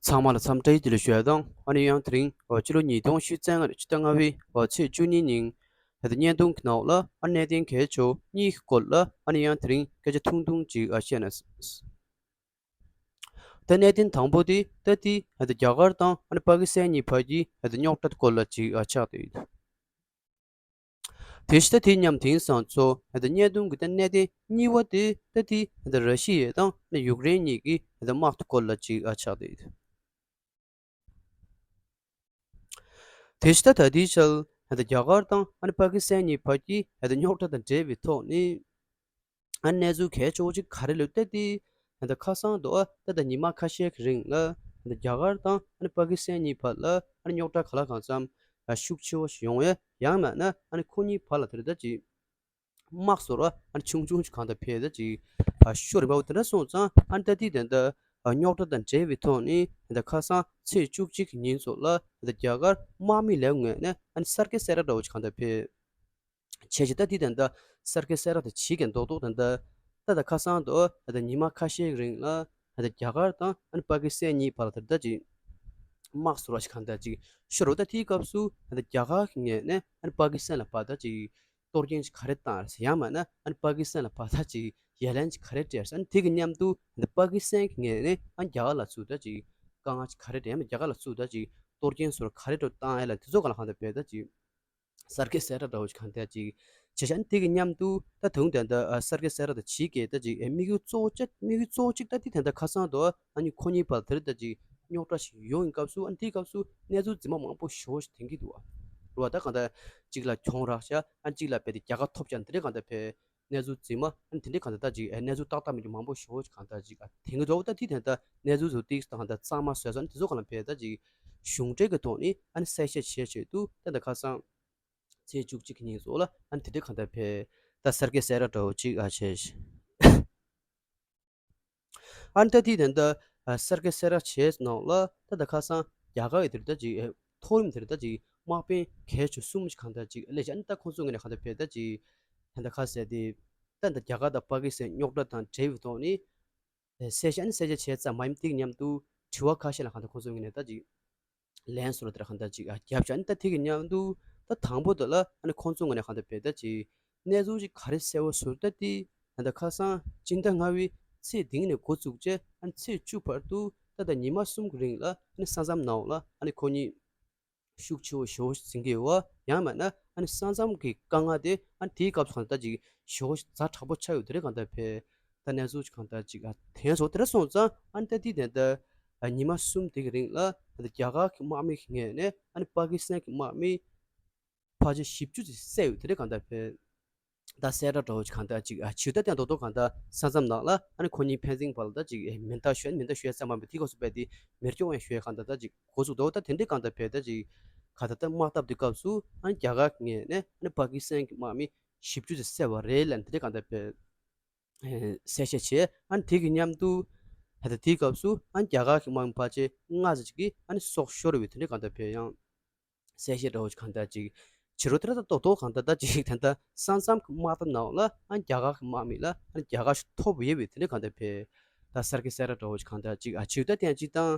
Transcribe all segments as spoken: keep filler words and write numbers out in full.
ཚང་མ་ལ་འཚམས་འདྲི་བདེ་ལེགས་ཞུ་ཡ་དང་། ཨ་ནི་ཡང་དེ་རིང་ཕྱི་ལོ་ཉིས་སྟོང་ཉི་ཤུ་རྩ་ལྔ་ཕྱི་ཟླ་ལྔ་པའི་ཚེས་བཅུ་གཉིས་ཉིན་ད་ལྟ་བརྙན་ཐུང་གི་ནང་ལ་ཨ་གནད་དོན་གལ་ཆེ་བ་གཉིས་ཀྱི་སྐོར་ལ་ཨ་ནི་ཡང་དེ་རིང་སྐད་ཆ་ཐུང་ཐུང་ཅིག་ཨ་བཤད་ན། ད་གནད་དོན་དང་པོ་དེ་ད་དེ་ད་རྒྱ་གར་དང་ཨ་ནི་པ་ཀི་སི་ཐན་གཉིས་བར་གྱི་ད་རྙོག་དྲ་སྐོར་ལ་ཅིག་ཨ་ཆགས་བསྡད་ཡོད། དེ་བཞིན་ད་དེ་མཉམ་དེང་སང་ཚོ་ད་བརྙན་ཐུང་གི་ད་གནད་དོན་གཉིས་པ་དེ་ད་དེ་ད་ར་ཤི་ཡ་དང་ཡུཀ་རེན་གཉིས་ཀྱི་ད་དམག་དེ་སྐོར་ལ་ཅིག་ཨ་ཆགས་བསྡད་ཡོད། དེ་བཞིན་ད་ད་ལྟའི་ཆར་ད་རྒྱ་གར་དང་ཨ་ནི་པ་ཀི་སི་ཐན་གཉིས་བར་གྱི་ད་རྙོག་དྲ་དང་འབྲེལ་བའི་ཐོག་ནས་ཨ་ནི་གནས་ཚུལ་གལ་ཆེ་བོ་ཅིག་ག་རེ་ལོས་ཏེ་དེ་ད་ཁ་སང་དུ་ཨ་ད་ད་ཉི་མ་ཁ་ཤས་ཀྱི་རིང་ལ་ད་རྒྱ་གར་དང་ཨ་ནི་པ་ཀི་སི་ཐན་གཉིས་བར་ལ་ཨ་ནི་རྙོག་དྲ་ག་ལ་གང་འཚམ་ཤུགས་ཆེ་བོ་ཞིག་ཡོང་བས། ཡང་མིན་ན་ཨ་ནི་ཁོ་གཉིས་བར་ལ་དེ་རེད་ད་ཅིག་དམག་ཟོར་བ་ཨ་ནི་ཆུང་ཆུང་ཅིག་གང་ལྟར་འཕེལ་ད་ཅིག་ཨ་ཤོར་རིམ་པ་བོ་དེ་འདྲ་སོང་ཙང་ཨ་ནི་ད་ལྟའི་དེ་འདྲ་རྙོག་དྲ་དང་འབྲེལ་བའི་ཐོག་ནས་ད་ཁ་སང་ཚེས་བཅུ་གཅིག་གི་ཉིན་སོགས་ལ་ད་རྒྱ་གར་དམག་མི་ལས་ངོས་ནས་ཨ་ནི་གསར་བརྗེ་གསལ་བསྒྲགས་འདྲ་བོ་ཅིག་གང་ལྟར་འཕེལ། བྱས་ཅི་ད་ལྟའི་དེ་འདྲ་གསར་བརྗེ་གསལ་བསྒྲགས་དེ་བྱེད་མཁན་རྡོག་རྡོག་དེ་འདྲ་ད་ད་ཁ་སང་དུ་ད་ཉི་མ་ཁ་ཤས་ཀྱི་རིང་ལ་ད་རྒྱ་གར་དང་ཨ་ནི་པ་ཀི་སི་ཐན་གཉིས་བར་ལ་དེ་འདྲ་ཅིག་དམག་ཟོར་བ་ཅིག་གང་ལྟར་ཅིག་ཤོར་བ། ད་དེའི་སྐབས་སུ་ད་རྒྱ་གར་གྱི་ངོས་ནས་ཨ་ནི་པ་ཀི་སི་ཐན་ལ་བར་ད་ཅིག་གཏོར་སྐྱོན་ཅིག་ག་རེ་བཏང་ཟེར། ཡང་མིན་ན་ཨ་ནི་པ་ཀི་སི་ཐན་ལ་བར་ད་ཅིག་ཡ་ལན་ཅིག་ག་རེ་སྤྲད་ཟེར། ཨ་ནི་དེ་གི་མཉམ་དུ་ཨ་ནི་པ་ཀི་སི་ཐན་གྱི་ངོས་ནས་ཨ་ནི་རྒྱ་གར་ལ་ཚུར་ད་ཅིག་དཀའ་ངལ་ཅིག་ག་རེ་སྤྲད། ཡང་མིན་རྒྱ་གར་ལ་ཚུར་ད་ཅིག་གཏོར་སྐྱོན་ཟོར་ག་རེ་འགྲོ་བཏང་ཡ་ལ་དེ་ཚོ་གང་ལ་གང་ལྟར་འཕེལ་ད་ཅིག་གསར་བརྗེ་གསལ་བསྒྲགས་འདྲ་བོ་ཅིག་གང་ལྟར་ཅིག་བྱས་ཤག་ཨ་ནི་དེ་གི་མཉམ་དུ་ད་དུང་དེ་འདྲ་ཨ་གསར་བརྗེ་གསལ་བསྒྲགས་དེ་བྱེད་མཁན་ད་ཅིག་ཨ་དམིགས་ཡུལ་གཙོ་བོ་ཅིག་དམིགས་ཡུལ་གཙོ་བོ་ཅིག་ད་དེ་དེ་འདྲ་ཁ་སང་དུ་ཨ་ནི་ཁོ་གཉིས་བར་དེར་ད་ཅིག་རྙོག་དྲ་ཞིག་ཡོང་ཡིན་སྐབས་སུ། ཨ་ནི་དེའི་སྐབས་སུ་གནས་ཚུལ་རྫུན་མ་མང་པོ་ཞེ་པོ་ཞིག་ཐོན་གྱི་འདུག་བ། རེད་བ། ད་གང་ལྟར་གཅིག་ལ་གྱོང་རག་ཤག་ཨ་ནི་གཅིག་ལ་རྦད་དེ་རྒྱལ་ཁ་ཐོབ་ཤག་འདི་འདྲའི་གང་ལྟར་བས་གནས་ཚུལ་རྫུན་མ་ཨ་ནི་དེ་འདྲའི་གང་ལྟར་ད་ཅིག་ཨ་གནས་ཚུལ་ཏག་ཏག་མིན་གྱི་མང་པོ་ཞེ་པོ་ཅིག་གང་ལྟར་ཅིག་ཨ་ཐོན་གྱི་འདུག་ད་དེ་དེ་འདྲ་གནས་ཚུལ་ཚོ་ཏིག་ཙམ་གང་ལྟར་གཙང་མ་བཟོས་སོང་། ཨ་ནི་དེ་ཚོ་གང་ལ་བས་ད་ཅིག་གཞུང་འབྲེལ་གྱི་ཐོག་ནས་ཨ་ནི་གསལ་བཤད་བྱེད་ཆེད་དུ་ད་ལྟ་ཁ་སང་ཚེས་བཅུ་གཅིག་གི་ཉིན་སོགས་ལ་ཨ་ནི་དེ་འདྲའི་གང་ལྟར་བས་ད་གསར་བརྗེ་གསལ་བསྒྲགས་འདྲ་བོ་ཅིག་ཨ་བྱས་ཤག་ཨ་ནི་ད་དེ་དེ་འདྲ་ཨ་གསར་བརྗེ་གསལ་བསྒྲགས་བྱས་ནང་ལ་ད་ལྟ་ཁ་སང་རྒྱ་གར་ཡི་དེར་ད་ཅིག་ཨེ་མཐོ་རིམ་དེར་ད་ཅིག་དམག་དཔོན་གལ་ཆེ་གསུམ་ཞིག་གང་ལྟར་ཅིག་སླེབས་ཤག་ཨ་ནི་ད་ཁོང་ཚོ་ངོས་ནས་གང་ལྟར་བས་ད་ཅིག་ད་ལྟ་ཁ་གསལ་དེ་ད་ལྟ་རྒྱ་གར་དང་པ་ཀི་སི་ཐན་རྙོག་དྲ་དང་འབྲེལ་བའི་ཐོག་ནས་ཨེ་གསལ་བཤད་ཨ་ནི་གསལ་བཤད་བྱས་ཙམ་མ་ཡིན་པ་དེ་གི་མཉམ་དུ་དྲི་བ་ཁ་ཤས་ལ་གང་ལྟར་ཁོང་ཚོ་ངོས་ནས་ད་ཅིག་ལན་སོགས་ལ་དེར་གང་ལྟར་ཅིག་ཨ་རྒྱབ་ཤག་ཨ་ནི་ད་དེ་གི་མཉམ་དུ་ད་དང་པོ་དེ་ལ་ཨ་ནི་ཁོང་ཚོ་ངོས་ནས་གང་ལྟར་བས་ད་ཅིག་གནས་ཚུལ་ཅིག་ག་རེ་གསལ་བོ་ཟུར་ལྟ་དེ་ད་ལྟ་ཁ་སང་སྤྱི་ཟླ་ལྔ་པའི་ཚེས་བདུན་ནས་འགོ་བཙུགས་བྱས་ཨ་ནི་ཚེས་བཅུ་བར་དུ་ད་ལྟ་ཉི་མ་གསུམ་གྱི་རིང་ལ་ཨ་ནི་ས་མཚམས་ནང་ལ་ཨ་ནི་ཁོ་གཉིས་ཤུགས་ཆེ་བོ་ཞེ་པོ་ཞིག་འཛིང་གི་ཡོད་པ། ཡང་མིན་ན་ཨ་ནི་ས་མཚམས་ཀྱི་དཀའ་ངལ་དེ་ཨ་ནི་དེའི་སྐབས་སུ་གང་ལྟར་ཅིག་ཞེ་པོ་ཞིག་ཛ་དྲག་པོ་ཆགས་ཡོད་དེ་རེད། གང་ལྟར་བས་ད་གནས་ཚུལ་ཅིག་གང་ལྟར་ཅིག་ཨ་ཐོན་སོང་། དེ་འདྲ་སོང་ཙང་ཨ་ནི་ད་དེ་དེ་འདྲ་ཨ་ཉི་མ་གསུམ་དེ་གི་རིང་ལ་ཨ་ནི་རྒྱ་གར་གྱི་དམག་མི་གི་ངོས་ནས་ཨ་ནི་པ་ཀི་སི་ཐན་གྱི་དམག་མི་ཕལ་ཆེར་བཞི་བཅུ་ཙམ་བསད་ཡོད་དེ་རེད། གང་ལྟར་བས་ད་གསལ་བསྒྲགས་འདྲ་བོ་ཅིག་གང་ལྟར་ཅིག་ཨ་ཕྱིར་ད་ཐེངས་རྡོག་རྡོག་གང་ལྟར་ས་མཚམས་ནང་ལ་ཨ་ནི་ཁོ་གཉིས་ཕན་ཚུན་བར་ལ་ད་ཅིག་ཨེ་མེ་མདའ་གཞུ་མེ་མདའ་གཞུ་ཡ་ཙམ་མ་ཡིན་པ་དེའི་སྐབས་སུ་རྦད་དེ་མེ་སྒྱོགས་ཡང་གཞུ་ཡ་གང་ལྟར་ད་ཅིག་འགོ་བཙུགས་འདུག་ད་དེ་འདྲའི་གང་ལྟར་བས་ད་ཅིག་ག་ད་ལྟ་དམག་འཐབ་དུས་སྐབས་སུ་ཨ་ནི་རྒྱ་གར་གྱི་ངོས་ནས་ཨ་ནི་པ་ཀི་སི་ཐན་གྱི་དམག་མི་བཞི་བཅུ་ཙམ་བསད་པ་རེད་ལབ་དེ་འདྲའི་གང་ལྟར་བས་ཨེ་གསལ་བཤད་བྱས། ཨ་ནི་དེ་གི་མཉམ་དུ་ད་ལྟ་དེའི་སྐབས་སུ་ཨ་ནི་རྒྱ་གར་གྱི་དམག་མི་ཕལ་ཆེར་ལྔ་ཙམ་ཅིག་གིས་ཨ་ནི་སྲོག་ཤོར་བའི་དེ་འདྲའི་གང་ལྟར་བས་ཡང་གསལ་བཤད་འདྲ་བོ་ཅིག་གང་ལྟར་ཅིག་བྱེད་རོགས་དེ་ལྟར་རྡོག་རྡོག་གང་ལྟར་ད་ཅིག་ད་ལྟ་ས་མཚམས་ཀྱི་དམག་འཐབ་ནང་ལ་ཨ་ནི་རྒྱ་གར་གྱི་དམག་མི་ལ་ཨ་ནི་རྒྱ་གར་ཞིག་ཐོབ་ཡོད་པའི་དེ་འདྲའི་གང་ལྟར་བས་ད་གསར་བརྗེ་གསལ་བསྒྲགས་འདྲ་བོ་ཅིག་གང་ལྟར་ཅིག་ཨ་ཕྱིར་ད་ཐེངས་ཅིག་དང་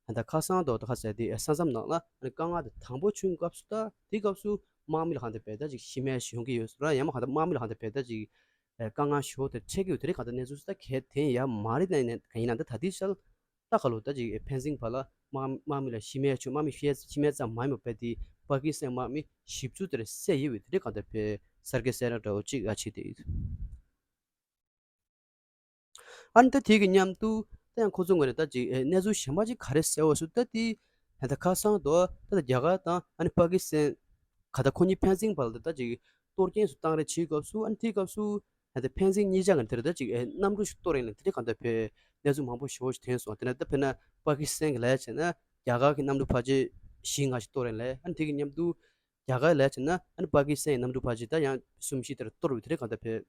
ད་ལྟ་ཁ་སང་རྡོག་རྡོག་ཁ་གསལ་དེ་ས་མཚམས་ནང་ལ་ཨ་ནི་དཀའ་ངལ་དེ་དང་པོ་བྱུང་སྐབས་སུ། ད་དེའི་སྐབས་སུ་དམག་མི་ལ་གང་ལྟར་བས་ད་ཅིག་ཤི་རྨས་ཤིག་ཡོང་གི་ཡོད་ཟེར་ར། ཡང་མ་གང་ལྟར་དམག་མི་ལ་གང་ལྟར་བས་ད་ཅིག་ཨེ་དཀའ་ངལ་ཞེ་པོ་དེ་འཕྲད་ཀྱི་ཡོད་དེ་རེད། གང་ལྟར་གནས་ཚུལ་ད་གལ་དེ་ཡང་མ་རེད། ད་ཡིན་ན་ད་དེའི་ཆར་ད་ག་ལོ་ད་ཅིག་ཨེ་ཕན་ཚུན་བར་ལ་དམག་དམག་མི་ལ་ཤི་རྨས་བྱུང་། དམག་མི་ཤི་ཤི་རྨས་ཙམ་མ་ཡིན་པ་རྦད་དེ་པ་ཀི་སི་ཐན་དམག་མི་བཞི་བཅུ་དེར་བསད་ཡོད་པའི་དེ་འདྲའི་གང་ལྟར་བས་གསར་བརྗེ་གསལ་བསྒྲགས་འདྲ་བོ་ཅིག་ཨ་བྱས་ཏེ་ཡོད། ཨ་ནི་ད་དེ་གི་མཉམ་དུ་ད་ཡང་ཁོ་ཚོ་ངོས་ནས་ད་ཅིག་ཨེ་གནས་ཚུལ་གཞན་པ་ཅིག་ག་རེ་གསལ་བོ་ཞུ་ད་དེ་ད་ད་ཁ་སང་དུ་ད་ད་རྒྱ་གར་དང་ཨ་ནི་པ་ཀི་སི་ཐན་ག་ད་ཁོ་གཉིས་ཕན་ཚུན་བར་ལ་ད་ཅིག་གཏོར་སྐྱོན་སུ་བཏང་རེས་བྱེད་སྐབས་སུ། ཨ་ནི་དེའི་སྐབས་སུ་ད་ད་ཕན་ཚུན་གཉིས་ཆ་ངོས་ནས་དེ་རེད་ད་ཅིག་ཨེ་གནམ་གྲུ་ཞིག་གཏོར་ཡིན་ལ་དེ་འདྲའི་གང་ལྟར་བས་གནས་ཚུལ་མང་པོ་ཞེ་པོ་ཞིག་ཐོན་སོང་། དེ་ནས་ད་དཔེར་ན་པ་ཀི་སི་ཐན་གི་ལས་བྱས་ན་རྒྱ་གར་གྱི་གནམ་གྲུ་ཕལ་ཆེར་བཞི་ལྔ་ཞིག་གཏོར་ཡིན་ལ། ཨ་ནི་དེ་གི་མཉམ་དུ་རྒྱ་གར་ལས་བྱས་ན་ཨ་ནི་པ་ཀི་སི་ཐན་གྱི་གནམ་གྲུ་ཕལ་ཆེར་ད་ཡང་གསུམ་བཞི་དེར་གཏོར་བའི་དེ་འདྲའི་གང་ལྟར་བས་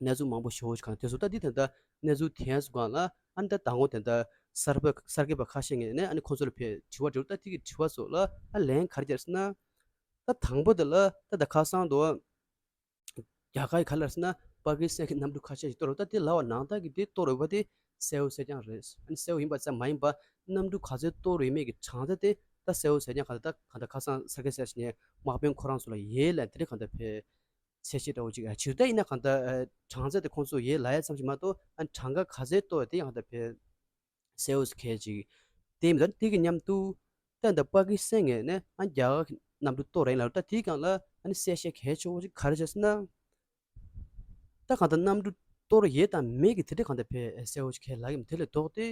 གནས་ཚུལ་མང་པོ་ཞེ་པོ་ཞིག་གང་ཐོན་སོང་། ད་འདི་ད་ལྟ་གནས་ཚུལ་ཐོན་སོང་གང་ལ་ཨ་ནི་ད་དང་པོ་དེ་འདྲ་གསར་པ་གསར་འགོད་པ་ཁ་ཤས་ངོས་ནས་ཨ་ནི་ཁོང་ཚོ་ལ་ཕེ་དྲི་བ་དྲིས། ད་དེ་གི་དྲི་བ་སོགས་ལ་ཨ་ལན་ག་རེ་བརྒྱབ་ཟེར་ན། ད་དང་པོ་དེ་ལ་ད་ད་ཁ་སང་དུ་རྒྱ་གར་ག་ལ་ཟེར་ན་པ་ཀི་སི་ཐན་གྱི་གནམ་གྲུ་ཁ་ཤས་ཤིག་གཏོར་རོ། ད་དེ་ལ་བ་ནང་ལྟར་གྱི་དེ་གཏོར་རོ་བ་དེ་ གསལ་བོ་གསལ་རྐྱང་རེད། ཨ་ནི་གསལ་བོ་ཡིན་པ་ཙམ་མ་ཡིན་པ་གནམ་གྲུ་ག་ཚོད་གཏོར་ཡོད་མེད་ཀྱི་གྲངས་ཚད་དེ་ད་གསལ་བོ་གསལ་རྐྱང་ག་ད་ག་ད་ཁ་སང་ས་དགེ་ཟེར་ཞིག་ནས་དམག་དཔོན་ཁོ་རང་ཚོ་ལ་ཡོད་ལ་དེ་རིང་ག་ད་ཕེ་གསལ་བཤད་འདྲ་བོ་ཅིག་ཨ་ཕྱིར་ད་ཡིན་ན་གང་ལྟར་ཨ་གྲངས་ཚད་དེ་ཁོང་ཚོ་ཡོད་ལབ་ཡ་ཙམ་ཞིག་མ་གཏོགས་ཨ་གྲངས་ཀ་ག་ཚད་གཏོར་བ་དེ་ཡང་ད་ཕེ་གསལ་བོ་ཟེར་མཁན་ཅིག་དེ་མི་འདུག་དེ་གི་མཉམ་དུ་ད་ད་པ་ཀི་སི་ཐན་ངོས་ནས་ཨ་རྒྱ་གར་གྱི་གནམ་གྲུ་གཏོར་རེད་ལབ་ད་དེའི་སྒང་ལ་ཨ་ནི་གསལ་བཤད་གལ་ཆེ་བོ་ཅིག་ག་རེ་བྱས་ཟེར་ན། ད་གང་ལྟར་གནམ་གྲུ་གཏོར་ཡོད་དང་མེད་ཀྱི་དེ་འདྲ་གང་ལྟར་ཕེ་གསལ་བོ་ཅིག་གལ་ལབ་ཀྱི་མི་དེ་ལས་ལྡོག་སྟེ།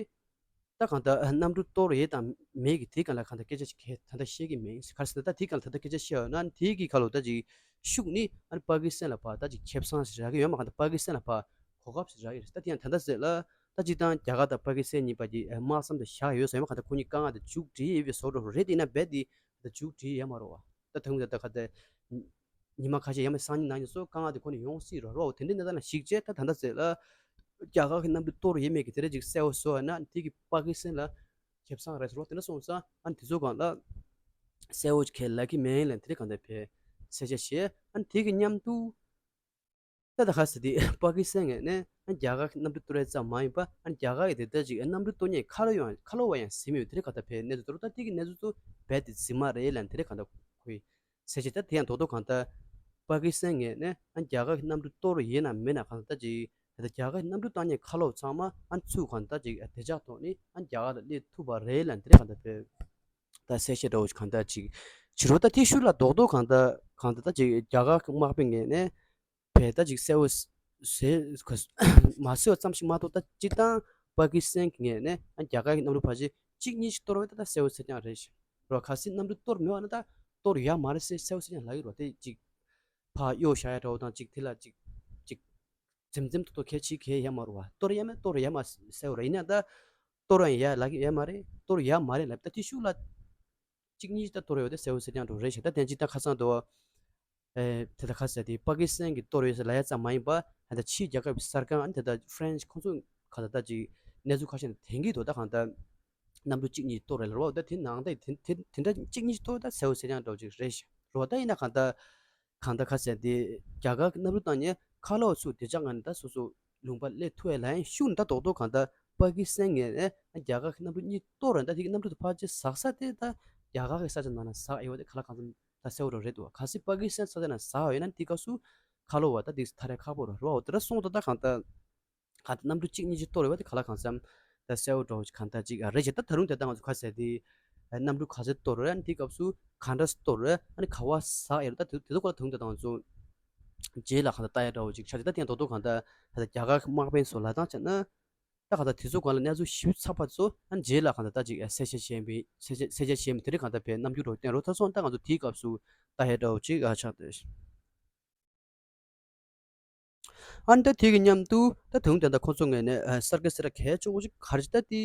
ད་གང་ལྟར་གནམ་གྲུ་གཏོར་ཡོད་དང་མེད་ཀྱི་དེའི་སྒང་ལ་གང་ལྟར་སྐད་ཆ་ཞིག་གས་ད་ལྟ་བཤད་ཀྱི་མེད། ག་རེ་ཟེར་ན་ད་དེའི་སྒང་ལ་ད་ལྟ་སྐད་ཆ་བཤད་ཡོད་ན་དེའི་གི་ཁ་ལོ་ད་ཅིག་ཤུགས་ནི་ཨ་ནི་པ་ཀི་སི་ཐན་ལ་ཕར་ད་ཅིག་ཁེ་བཟང་ཞིག་རག་གི་ཡོད་མ་གང་ལྟར་པ་ཀི་སི་ཐན་ལ་ཕར་གོ་སྐབས་ཞིག་རག་གི་རེད། ད་དེ་ཡང་ད་ལྟ་ཟེར་ལ་ད་ཅིག་དང་རྒྱ་གར་དང་པ་ཀི་སི་ཐན་གཉིས་བར་གྱི་དམག་མཚམས་དེ་བཞག་ཡོད་ཟེར་ཡོད་མ་གང་ལྟར་ཁོ་གཉིས་དཀའ་ངལ་དེ་མཇུག་སྒྲིལ་ཡོད་པའི་བཟོ་འདྲ་རེད། དེ་ཡིན་ན་རྦད་དེ་ད་མཇུག་སྒྲིལ་ཡོད་མ་རེད་བ། ད་དུང་ད་ལྟ་ག་ད། ཉི་མ་ཁ་ཤས་ཡང་མིན་སང་ཉིན་གནངས་ཉིན་སོགས་དཀའ་ངལ་དེ་ཁོ་ནས་ཡོང་སྲིད་རོ་རོ་དེ་འདྲའི་གནས་སྟངས་ལ་གཞིགས་བྱས་ད་ད་ལྟ་ཟེར་ལ། རྒྱ་གར་གྱི་གནམ་གྲུ་གཏོར་ཡོད་མེད་ཀྱི་དེ་འདྲ་ཅིག་གསལ་བོ་བཟོ་བ་ན་དེ་གི་པ་ཀི་སི་ཐན་ལ་ཁེ་བཟང་རེད་ཟེར་རོ་དེ་འདྲ་སོང་ཙང་ཨ་ནི་དེ་ཚོ་སྒང་ལ་གསལ་བོ་ཁས་ལེན་གྱི་མེད་ལ་དེ་འདྲ་གང་ལྟར་ཕེ་གསལ་བཤད་བྱས་ཨ་ནི་དེ་གི་མཉམ་དུ། ད་ད་ག་ཟེར་དེ་པ་ཀི་སི་ཐན་ངོས་ནས་ཨ་རྒྱ་གར་གྱི་གནམ་གྲུ་གཏོར་ཡས་ཙམ་མ་ཡིན་པ་ཨ་རྒྱ་གར་གྱི་དེ་ལྟ་ཅིག་གནམ་གྲུ་གཏོར་མཁན་ཁ་ལོ་ཡང་ཁ་ལོ་བ་ཡང་ཟིན་མེད་པའི་དེ་འདྲ་གང་ལྟར་ཕེ་གནས་ཚུལ་གཏོར་ད་དེ་གི་གནས་ཚུལ་ཚོ་རྦད་དེ་རྫུན་མ་རེད་ལ་དེ་འདྲ་གང་ལྟར་ཁོས། ཟེར་བྱས་ད་དེ་ཡང་རྡོག་རྡོག་གང་ལྟར། པ་ཀི་སི་ཐན་ངོས་ནས་ཨ་རྒྱ་གར་གྱི་གནམ་གྲུ་གཏོར་ཡོད་ན་མེད་ན་གང་ལྟར་ཅིག་ད་ལྟ་རྒྱ་གར་གྱི་གནམ་གྲུ་བཏང་མཁན་ཁ་ལོ་ཚང་མ་ཨ་ཚུར་གང་ལྟར་ཅིག་བདེ་འཇགས་ཐོག་ནས་ཨ་རྒྱ་གར་ལ་སླེབས་ཐུབ་པ་རེད་ལ་འདི་འདྲ་གང་ལྟར་བོད་ད་གསལ་བཤད་འདྲ་བོ་ཞིག་གང་ལྟར་ཅིག་བྱེད་རོགས་ད་དེ་ཤུལ་ལ་རྡོག་རྡོག་གང་ལྟར་གང་ལྟར་ད་ཅིག་རྒྱ་གར་གྱི་དམག་དཔོན་ངོས་ནས་བས་ད་ཅིག་གསལ་བོ་ཟེར་མ་ཟེར་བ་ཙམ་ཞིག་མ་གཏོགས་ད་སྤྱིར་བཏང་པ་ཀི་སི་ཐན་གྱི་ངོས་ནས་ཨ་རྒྱ་གར་གྱི་གནམ་གྲུ་ཕལ་ཆེར་གཅིག་གཉིས་ཤིག་གཏོར་བས་ད་ད་གསལ་བོ་ཟེར་རྐྱང་རེད་ཤག་རོ། གལ་སྲིད་གནམ་གྲུ་གཏོར་མེད་པ་ན་ད་གཏོར་ཡོད་མ་རེད་ཟེར་གསལ་བོ་ཟེར་ཀྱང་ལབ་ཀྱི་རོ། དེ་ཅིག་ཕར་གཡོ་བཞག་ཡ་འདྲ་བོ་དང་ཅིག་དེ་ལ་ཅིག་ཅིག་འཛེམ་འཛེམ་ཏོག་ཏོག་གལ་ཆེ་གལ་ཡོད་མ་རེད་བ། གཏོར་ཡོད་མེད་གཏོར་ཡོད་མ་གསལ་བོ་རེད། ཡིན་ན་ད་གཏོར་ཡང་ཡོད་ལབ་ཀྱི་ཡོད་མ་རེད། གཏོར་ཡོད་མ་རེད་ལབ་ད་དེ་ཤུགས་ལ་གཅིག་གཉིས་ད་གཏོར་ཡོད་དེ་གསལ་བོ་ཟེར་ཀྱང་འགྲོ་རེད་ཤག་ད་དེ་ཅིག་ད་ཁ་སང་དུ་ཨེ་དེ་ད་ཁ་ཟེར་དེ་པ་ཀི་སི་ཐན་གྱི་གཏོར་ཡོད་ཟེར་ལབ་ཡ་ཙམ་མ་ཡིན་པ་ད་ཕྱིའི་རྒྱལ་ཁབ་གསར་ཁང་ཨ་ནི་དེ་ད་ཧྥ་རན་སི་ཁོང་ཚོ་ག་ད་ད་ཅིག་གནས་ཚུལ་ཁ་ཤས་ནས་དེང་གི་དུ་ད་གང་ད། གནམ་གྲུ་གཅིག་གཉིས་གཏོར་རེད་ལབ་རོགས། ད་དེ་ནང་ད་དེ་དེ་དེ་འདྲ་གཅིག་གཉིས་གཏོར་ད་གསལ་བོ་གསལ་རྐྱང་འདྲ་བོ་ཅིག་རེད་ཤག་རོགས། ད་ཡིན་ན་གང་ལྟར་གང་ལྟར་ཁ་ཟེར་དེ་རྒྱ་གར་གྱི་གནམ་གྲུ་བཏང་ནས་ཁ་ལོ་ཚུར་བདེ་འཇགས་ངང་ནས་ད་སོ་སོ་ལུང་པ་སླེབས་ཐུབ་ཡ་ལ་ཡང་ཤུགས་ནི་ད་རྡོག་རྡོག་གང་ལྟར་པ་ཀི་སི་ཐན་ངོས་ནས་རྒྱ་གར་གྱི་གནམ་གྲུ་གཉིས་གཏོར་རེད། ད་དེ་གི་གནམ་གྲུ་དེ་ཕལ་ཆེར་ཟག་ས་དེ་ད་རྒྱ་གར་གྱི་ས་ཆ་ནང་ན་ཟག་ཡོད་པ་དེ་ག་ལ་གང་འཚམ་ད་གསལ་བོ་རེད་འདུག་གལ་སྲིད་པ་ཀི་སི་ཐན་ས་ཆ་ནང་ཟག་ཡོད་ན་དེ་སྐབས་སུ་ཁ་ལོ་བ་ད་དེ་ཐར་ཡ་ཁག་པོ་རེད་རོགས། དེ་འདྲ་སོང་ད་ད་གང་ལྟར། ག་ད་གནམ་གྲུ་གཅིག་གཉིས་ཅིག་གཏོར་ཡོད་པ་དེ་ག་ལ་གང་འཚམ་ད་གསལ་བོ་འདྲ་བོ་ཅིག་གང་ལྟར་ཅིག་རེད་ཅེ། ད་ད་རུང་དེ་ལྟ་ང་ཚོ་ཁ་ཟེར་དེ་གནམ་གྲུ་ག་ཚོད་གཏོར་རེད། ཨ་ནི་དེའི་སྐབས་སུ་ག་འདྲ་གཏོར་རེད། ཨ་ནི་ག་བ་ཟག་ཡོད་རེད། ད་དེ་དེ་ཚོ་སྐོར་ལ་ད་རུང་དེ་ལྟ་ང་ཚོ་རྗེས་ལ་གང་ལྟར་ལྟ་ཡ་འདྲ་བོ་ཅིག་ཆགས་ཅེ། ད་དེ་ཡང་རྡོག་རྡོག་གང་ལྟར་ད་ལྟ་རྒྱ་གར་གྱི་དམག་དཔོན་ཚོ་ལ་བཏང་བྱས་ན་ད་གང་ལྟར་དེ་ཚོ་སྒང་ལ་གནས་ཚུལ་ཞིབ་ཚགས་པ་ཚོ་ཨ་ནི་རྗེས་ལ་གང་ལྟར་ད་ཅིག་གསལ་བཤད་བྱས་མི་གསལ་བཤད་གསལ་བཤད་བྱས་མི་དེ་རིགས་གང་ལྟར་བས་རྣམ་འགྱུར་འདྲ་བོ་བསྟན་རོགས། ད་སོང་ད་ང་ཚོ་དེའི་སྐབས་སུ་ལྟ་ཡ་འདྲ་བོ་ཅིག་ཨ་ཆགས་ཏེ། ཨ་ནི་ད་དེ་གི་མཉམ་དུ་ད་དུང་ད་ལྟ་ཁོ་ཚོ་ངོས་ནས་ཨ་གསར་བརྗེ་གསལ་བསྒྲགས་གལ་ཆེ་བོ་ཅིག་ག་རེ་ད་དེ་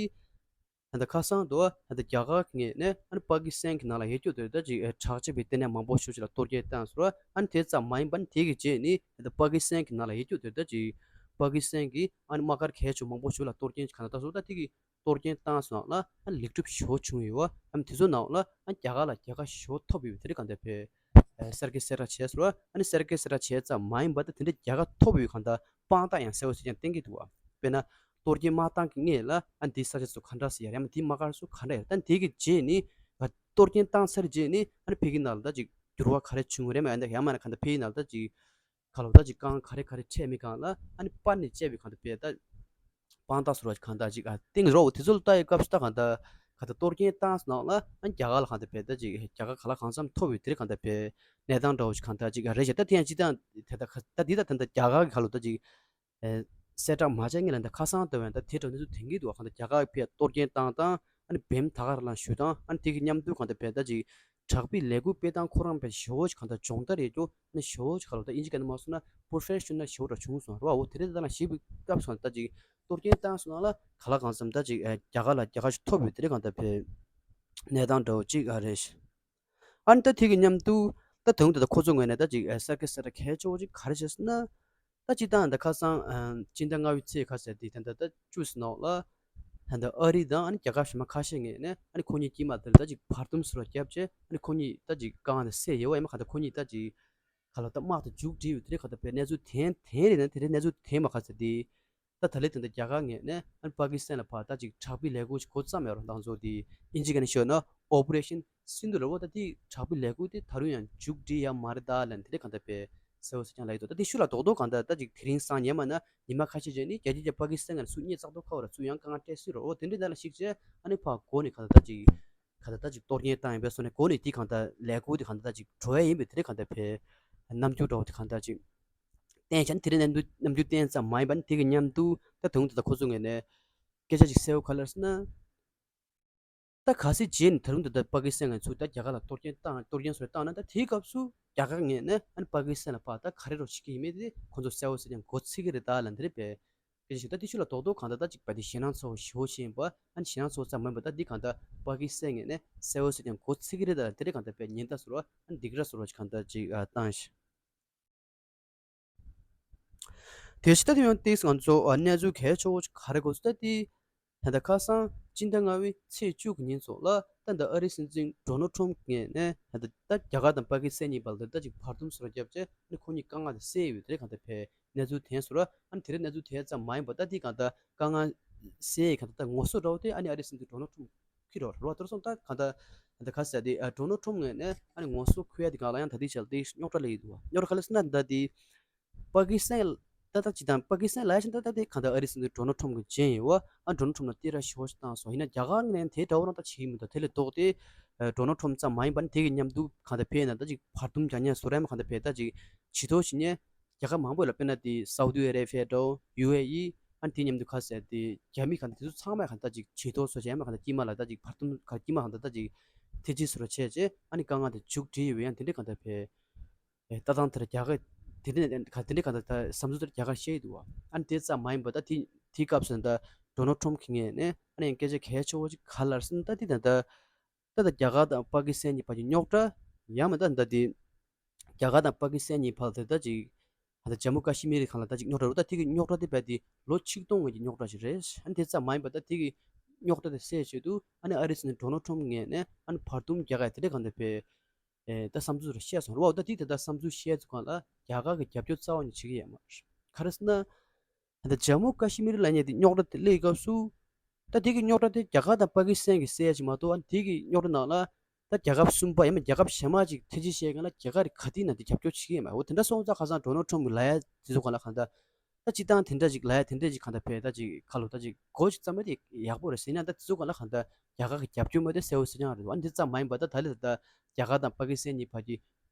ད་ལྟ་ཁ་སང་དུ་ད་ལྟ་རྒྱ་གར་གྱི་ངོས་ནས་ཨ་ནི་པ་ཀི་སི་ཐན་གྱི་ནང་ལ་ཡོད་རྒྱུ་དེ་ད་ཅིག་ཨ་དྲག་ཆས་པའི་ལྟེ་གནས་མང་པོ་ཞིག་ལ་གཏོར་སྐྱོན་བཏང་སོང་། ཨ་ནི་དེ་ཙམ་མ་ཡིན་པ་ནི་དེ་གི་རྗེས་ནི་ད་ལྟ་པ་ཀི་སི་ཐན་གྱི་ནང་ལ་ཡོད་རྒྱུ་དེ་ད་ཅིག་པ་ཀི་སི་ཐན་གྱི་ཨ་ནི་དམག་སྒར་གལ་ཆེ་མང་པོ་ཞིག་ལ་གཏོར་སྐྱོན་གང་ལྟར་བཏང་སོང་། ད་དེ་གི་གཏོར་སྐྱོན་བཏང་སོང་ལ་ཨ་ནི་ལེགས་གྲུབ་ཞེ་པོ་བྱུང་ཡོད་པ། ཨ་ནི་དེ་ཚོ་ནང་ལ་ཨ་ནི་རྒྱ་གར་ལ་རྒྱལ་ཁ་ཞེ་པོ་ཐོབ་ཡོད་པའི་དེ་རིགས་གང་ལྟར་བས་ཨ་གསར་བརྗེ་གསལ་བསྒྲགས་བྱས་སོང་། ཨ་ནི་གསར་བརྗེ་གསལ་བསྒྲགས་བྱས་ཙམ་མ་ཡིན་པར་ད་དེ་འདྲ་རྒྱལ་ཁ་ཐོབ་ཡོད་གང་ལྟར་དཔང་རྟགས་ཡང་གསལ་པོ་ཞིག་ཀྱང་བསྟན་གྱི་འདུག་བ། དཔེར་ན་གཏོར་སྐྱོན་མ་བཏང་གི་སྔོན་ལ་ཨ་ནི་དེའི་ས་ཆ་ཚོ་ག་འདྲ་ཟེར་ཡ་རེད། ཨ་ནི་དེའི་དམག་སྒར་ཚོ་ག་འདྲ་ཡོད་རེད། ད་ནི་དེ་གི་རྗེས་ནི་གཏོར་སྐྱོན་བཏང་ཚར་རྗེས་ནི་ཨ་ནི་ཕ་གི་ནང་ལ་ད་ཅིག་འགྱུར་བ་ག་རེ་བྱུང་རེད་མ་ཡང་ན་ཡང་མིན་ན་གང་ལྟར་ཕ་གི་ནང་ལ་ད་ཅིག་ག་ལོ་ད་ཅིག་གང་ག་རེ་ག་རེ་འཕྲད་མེད་གང་ལ་ཨ་ནི་པར་ནས་བཅད་པའི་གང་ལྟར་བས་ད་དཔང་རྟགས་སུ་ར་གང་ལྟར་ཅིག་ཨ་ཏིང་རོ་དེ་ཚོ་ལ་ལྟ་ཡི་སྐབས་སུ་ད་གང་ལྟར་གང་ལྟར་གཏོར་སྐྱོན་བཏང་སོང་ལ་ཨ་རྒྱ་གར་ལ་གང་ལྟར་བས་ད་ཅིག་རྒྱ་གར་ག་ལ་གང་འཚམ་ཐོབ་ཡོད་དེ་རེད། གང་ལྟར་བས་གནས་སྟངས་འདྲ་བོ་ཅིག་གང་ལྟར་ཅིག་ཨ་རེད་ཤག་ད་དེ་ཡང་སྤྱིར་བཏང་དེ་ད་ད་འདི་ད་ད་ལྟ་རྒྱ་གར་གི་ག་ལོ་ད་ཅིག་ཨེ་གསལ་བསྒྲགས་མ་བྱས་སྔོན་ལ་འདི་ཁ་སང་ལྟ་བས་ད་དེ་འདྲ་གནས་ཚུལ་དེང་གི་འདུག་བ། གང་ལྟར་རྒྱ་གར་ཕར་གཏོར་སྐྱོན་བཏང་སྟངས་ཨ་ནི་བེམ་ད་ག་རང་ཞུ་སྟངས་ཨ་ནི་དེ་གི་མཉམ་དུ་གང་ལྟར་བས་ད་ཅིག་དྲག་པོའི་ལས་འགུལ་སྤེལ་སྟངས་ཁོ་རང་བས་ཞེ་པོ་ཅིག་གང་ལྟར་སྦྱོང་བརྡར་ཡོད་རྒྱུ་ཨ་ནི་ཞེ་པོ་ཅིག་ག་ལོ་ད་དབྱིན་ཇི་སྐད་ནང་མ་སོང་ན་པོ་རོ་ཕེ་ཤོ་ནལ་ཞེ་པོ་འདྲ་བྱུང་སོང་ར་བ། འོ་དེ་རིང་ད་ལྟ་ཞིབ་སྐབས་སུ་ད་ཅིག་གཏོར་སྐྱོན་བཏང་སོང་ན་ལ་ག་ལ་གང་འཚམ་ད་ཅིག་ཨེ་རྒྱ་གར་ལ་རྒྱལ་ཁ་ཞིག་ཐོབ་ཡོད་དེ་རིང་གང་ལྟར་བས་གནས་སྟངས་འདྲ་བོ་ཅིག་ཨ་རེད། ཨ་ནི་ད་དེ་གི་མཉམ་དུ་ད་དུང་ད་ལྟ་ཁོ་ཚོ་ངོས་ནས་ད་ཅིག་ཨ་གསར་བརྗེ་གསལ་བསྒྲགས་གལ་ཆེ་བོ་ཅིག་ག་རེ་བྱས་ཟེར་ན། ད་སྤྱིར་བཏང་ད་ཁ་སང་ཨ་སྤྱི་ཟླ་ལྔ་པའི་ཚེས་ཁ་ཟེར་དེ་ད་ད་ད་བཅུ་ཙམ་ནང་ལ་ད་ད་ཨ་རི་དང་ཨ་ནི་རྒྱལ་ཁབ་གཞན་མ་ཁ་ཤས་ངོས་ནས་ཨ་ནི་ཁོ་གཉིས་དཀྱིལ་མ་དེར་ད་ཅིག་བར་འདུམ་ཟེར་བ་བརྒྱབ་བྱས་ཨ་ནི་ཁོ་གཉིས་ད་ཅིག་དཀའ་ངལ་དེ་སེལ་ཡོད་པ་ཡིན་པ། གང་ལྟར་ཁོ་གཉིས་ད་ཅིག་ག་ལ་ད་དམག་དེ་མཇུག་སྒྲིལ་ཡོད་དེ་རེད། གང་ལྟར་བས་གནས་ཚུལ་དེ་དེ་རེད་ན་དེ་རེད། གནས་ཚུལ་དེ་མ་ཁ་ཟེར་དེ། ད་ད་ལན་དེ་འདྲ་རྒྱ་གར་ངོས་ནས་ཨ་ནི་པ་ཀི་སི་ཐན་ལ་ཕར་ད་ཅིག་དྲག་པོའི་ལས་འགུལ་ཞིག་འགོ་བརྩམས་ཡོད་རེད། ད་ང་ཚོ་དེ་ཨིན་ཇི་སྐད་ནས་ཤོད་ན་ཨོ་པ་རེ་ཤན་སིན་དྷུ་རེད་བ། ད་དེ་དྲག་པོའི་ལས་འགུལ་དེ་ད་རུང་ཡང་མཇུག་སྒྲིལ་ཡ་མ་རེད་ད་ལབ་དེ་འདྲ་གང་ལྟར་དཔེ་གསལ་པོ་གསལ་རྐྱང་ལབ་ཀྱི་འདུག་ད་དེ་ཤུགས་ལ་རྡོག་རྡོག་གང་ལྟར་ད་ཅིག་དེ་རིང་སང་ཉི་མ་ན་ཉི་མ་ཁ་ཤས་རྗེས་ནི་རྒྱལ་སྤྱིའི་པ་ཀི་སི་ཐན་ངོས་ནས་སུ་གཉིད་བཙག་མདོག་ཁ་པོ་རེད། སུ་ཡང་དཀའ་ངལ་འཕྲད་སྲིད་རེད། འོ་དེ་འདྲའི་ནང་ལ་གཞིགས་བྱས་ཨ་ནི་ཕར་འགོ་ནས་གང་ལྟར་ད་ཅིག་གང་ལྟར་ད་ཅིག་གཏོར་སྐྱོན་བཏང་ཡིན་པའི་བཟོ་ནས་འགོ་ནས་དེ་གང་ལྟར་ལས་འགུལ་དེ་གང་ལྟར་ད་ཅིག་འགྲོ་ཡ་ཡིན་པའི་དེ་འདྲ་གང་ལྟར་དཔེ་རྣམ་འགྱུར་འདྲ་བོ་དེ་གང་ལྟར་ཅིག་བསྟན་བྱས་ནས་དེ་རིང་རྣམ་འགྱུར་རྣམ་འགྱུར་བསྟན་ཙམ་མ་ཡིན་པ་ནི་དེ་གི་མཉམ་དུ་ད་དུང་ད་ལྟ་ཁོ་ཚོ་ངོས་ནས་སྐད་ཆ་ཅིག་གསལ་པོ་ག་རེ་ལབ་ཟེར་ན། ད་གལ་སྲིད་རྗེས་ནས་ད་རུང་ད་ལྟ་པ་ཀི་སི་ཐན་ངོས་ཚུར་ད་རྒྱ་གར་ལ་གཏོར་སྐྱོན་བཏང་གཏོར་སྐྱོན་སོགས་བཏང་ན། ད་དེའི་སྐབས་སུ་རྒྱ་གར་ངོས་ནས་ཨ་ནི་པ་ཀི་སི་ཐན་ལ་ཕར་ད་ག་རེ་རོགས་བྱེད་ཀྱི་ཡིན་མིན་དེ་ཁོ་ཚོ་གསལ་པོ་གསལ་རྐྱང་འགོ་ཚུགས་ཀྱི་རེད་ད་ལབ་འདི་རེད་པས། སྐད་ཆ་ཞིག་ད་དེ་ཤུགས་ལ་རྡོག་རྡོག་གང་ལྟར་ད་ཅིག་བ་དེ་ཞེད་སྣང་ཚ་བོ་ཞེ་པོ་ཞིག་ཡིན་པ། ཨ་ནི་ཞེད་སྣང་ཚ་བོ་ཙམ་མ་ཡིན་པ་ད་འདི་གང་ལྟར་པ་ཀི་སི་ཐན་ངོས་ནས་གསལ་པོ་གསལ་རྐྱང་འགོ་ཚུགས་ཀྱི་རེད་ད་ལབ་འདི་རེད། གང་ལྟར་དཔེ་ཉེན་བརྡ་བཟོ་འདྲ་ཨ་ནི་སྡིགས་ར་བཟོ་འདྲ་ཅིག་གང་ལྟར་ཅིག་ཨ་བཏང་ཞིག་དེ་ཕྱི་ད་དེ་ཡང་ཏིས་ང་ཚོ་ཨ་གནས་ཚུལ་གལ་ཆེ་བོ་ཅིག་ག་རེ་གོ་སོང་ད་དེ། ད་ལྟ་ཁ་སང་སྤྱི་ཟླ་ལྔ་པའི་ཚེས་བཅུ་གི་ཉིན་ཚོ་ལ་ད་ལྟ་ཨ་རིའི་སྲིད་འཛིན་ཌོ་ནལ་ཊམ་ངོས་ནས་ད་ལྟ་ད་རྒྱ་གར་དང་པ་ཀི་སི་ཐན་གཉིས་བར་ལ་ད་ཅིག་བར་འདུམ་སོགས་བརྒྱབ་བྱས་ཨ་ནི་ཁོ་གཉིས་དཀའ་ངལ་དེ་སེལ་ཡོད་དེ་རེད། གང་ལྟར་ཕར་གནས་ཚུལ་ཐོན་སོང་ར། ཨ་ནི་དེ་རིང་གནས་ཚུལ་དེ་ཙམ་མ་ཡིན་པ་ད་དེ་གང་ལྟར་དཀའ་ངལ་སེལ་ཡས་གང་ལྟར་ད་ངོ་སོ་འདྲ་བོ་དེ་ཨ་ནི་ཨ་རིའི་སྲིད་འཛིན་ཌོ་ནལ་ཊམ་ཁྱེར་ཡོད་རེད་བ། དེ་སོང་ད་གང་ལྟར་ད་ག་ཟེར་དེ་ཨ་ཌོ་ནལ་ཊམ་ངོས་ནས་ཨ་ནི་ངོ་སོ་འཁོར་ཡ་དེ་གང་ལ་ཡང་ད་ལྟའི་ཆར་དེ་རྙོག་དྲ་སླེབས་ཡོད་འདུག་བ། རྙོག་དྲ་ག་རེ་ཟེར་ན་ད་དེ་པ་ཀི་སི་ཐན་ད་ད་ཅི་དང་པ་ཀི་སི་ཐན་ལ་ཡ་ཕྱིན་ད་ད་དེ་གང་ལྟར་ཨ་རིའི་སྲིད་འཛིན་ཌོ་ནལ་ཊམ་གྱི་རྗེས་ཡིན་བ། ཨ་ཌོ་ནལ་ཊམ་ལ་བསྟོད་ར་ཞེ་པོ་ཞིག་བཏང་སོང་། ཡིན་ན་རྒྱ་གར་ངོས་ནས་དེ་འདྲ་བོ་རང་ད་བྱེད་ཀྱི་མི་འདུག་དེ་ལས་ལྡོག་སྟེ་ཨ་ཌོ་ནལ་ཊམ་ཙམ་མ་ཡིན་པ་ནི་དེ་གི་མཉམ་དུ་གང་ལྟར་ཕར་ཡིན་ན་ད་ཅིག་བར་འདུམ་རྒྱག་ཉེན་བཟོ་ར་ཡ་མ་གང་ལྟར་ཕར་ད་ཅིག་བྱེད་ཐོག་བྱེད་ཉེན། རྒྱལ་ཁབ་མང་པོ་ལ་དཔེར་ན་དེ་སའུ་ཏི་ཨ་རེ་བྷི་ཡ་འདྲ་བོ་ཡུ་ཨེ་ཨི། ཨ་ནི་དེ་མཉམ་དུ་ག་ཟེར་དེ་རྒྱ་མི་གང་ལྟར་དེ་ཚོ་ཚང་མས་གང་ལྟར་ཅིག་བྱེད་ཐོག་བཟོ་བྱས་ཡ་མ་གང་ལྟར་དཀྱིལ་མ་ལ་ད་ཅིག་བར་འདུམ་ག་དཀྱིལ་མ་གང་ལྟར་ད་ཅིག་ཐེ་ཇི་བཟོ་འདྲ་བྱས་བྱས་ཨ་ནི་དཀའ་ངལ་དེ་མཇུག་སྒྲིལ་ཡོད་པ་ཡང་དེ་འདྲའི་གང་ལྟར་ཕར་ཨེ་ལྟ་སྟངས་དེར་རྒྱ་གར་དེ་འདྲའི་ག་དེ་འདྲའི་གང་ལྟར་ད་བསམ་ཚུལ་དེར་རྒྱ་གར་བཤད་ཡི་འདུག་བ། ཨ་ནི་དེ་ཙམ་མ་ཡིན་པ་ད་དེ་དེའི་སྐབས་སུ་ད་ཌོ་ནལ་ཊམ་གྱི་ངོས་ནས་ཨ་ནི་ཡང་སྐད་ཆ་གལ་ཆེ་བོ་ཅིག་ག་རེ་ལབ་ཟེར་ན། ད་དེ་ད་ད་ད་ད་རྒྱ་གར་དང་པ་ཀི་སི་ཐན་གཉིས་བར་གྱི་རྙོག་དྲ་ཡང་མིན་ད་ད་དེ་རྒྱ་གར་དང་པ་ཀི་སི་ཐན་གཉིས་བར་དེ་ད་ཅིག་ད་ལྟ་ཇམ་མུ་ཀ་ཤི་མིར་གང་ལ་ད་ཅིག་རྙོག་དྲ་རུ་ད་དེ་གི་རྙོག་དྲ་དེ་རྦད་དེ་ལོ་ཆིག་སྟོང་སྔོན་གྱི་རྙོག་དྲ་ཞིག་རེད། ཨ་ནི་དེ་ཙམ་མ་ཡིན་པ་ད་དེ་གི་རྙོག་དྲ་དེ་སེལ་ཆེད་དུ་ཨ་ནི་ཨ་རིའི་སྲིད་འཛིན་ཌོ་ནལ་ཊམ་ངོས་ནས་ཨ་ནི་བར་འདུམ་རྒྱག་ཡ་དེ་འདྲ་གང་ལྟར་ཕར་ཨེ་ད་བསམ་ཚུལ་རེ་བཤད་སོང་རེད་བ། ད་དེ་ད་ལྟ་བསམ་ཚུལ་བཤད་ཚུལ་སྒང་ལ་རྒྱ་གར་གི་རྒྱབ་སྐྱོར་རྩ་བ་ནས་བྱེད་ཀྱི་ཡོད་མ་རེད། ག་རེ་ཟེར་ན། ད་ལྟ་ཇམ་མུ་ཀ་ཤི་མིར་ལབ་མཁན་དེ་རྙོག་དྲ་དེ་སླེབས་སྐབས་སུ། ད་དེ་གི་རྙོག་དྲ་དེ་རྒྱ་གར་དང་པ་ཀི་སི་ཐན་གྱིས་སེལ་ཡ་ཅིག་མ་གཏོགས་ཨ་ནི་དེ་གི་རྙོག་དྲ་ནང་ལ་ད་རྒྱལ་ཁབ་གསུམ་པ་ཡང་ན་རྒྱལ་ཁབ་གཞན་མ་ཅིག་ཐེ་ཇི་བཤད་མཁན་ལ་རྒྱ་གར་གྱིས་ག་དུས་ན་དེ་རྒྱབ་སྐྱོར་བྱེད་ཀྱི་ཡོད་མ་རེད། འོ་དེ་འདྲ་སོང་ཙང་ཁ་སང་ཌོ་ནལ་ཊམ་གྱིས་ལབ་ཡ་དེ་ཚོ་སྒང་ལ་གང་ལྟར། ད་སྤྱིར་བཏང་དེ་འདྲ་ཅིག་ལབ་ཡ་དེ་འདྲ་ཅིག་གང་ལྟར་ཕར་ད་ཅིག་ཁ་ལོ་ད་ཅིག་གོ་ཅིག་བརྩམས་པ་དེ་ཡག་པོ་རེད་ཟེར་ན། ད་དེ་ཚོ་སྒང་ལ་གང་ལྟར་རྒྱ་གར་གྱི་རྒྱབ་སྐྱོར་མེད་དེ་གསལ་པོ་གསལ་རྐྱང་རེད་འདུག་ཨ་ནི་དེ་ཙམ་མ་ཡིན་པ་ད་ད་ལྟ་ད་རྒྱ་གར་དང་པ་ཀི་སི་ཐན་གཉིས་བར་གྱི་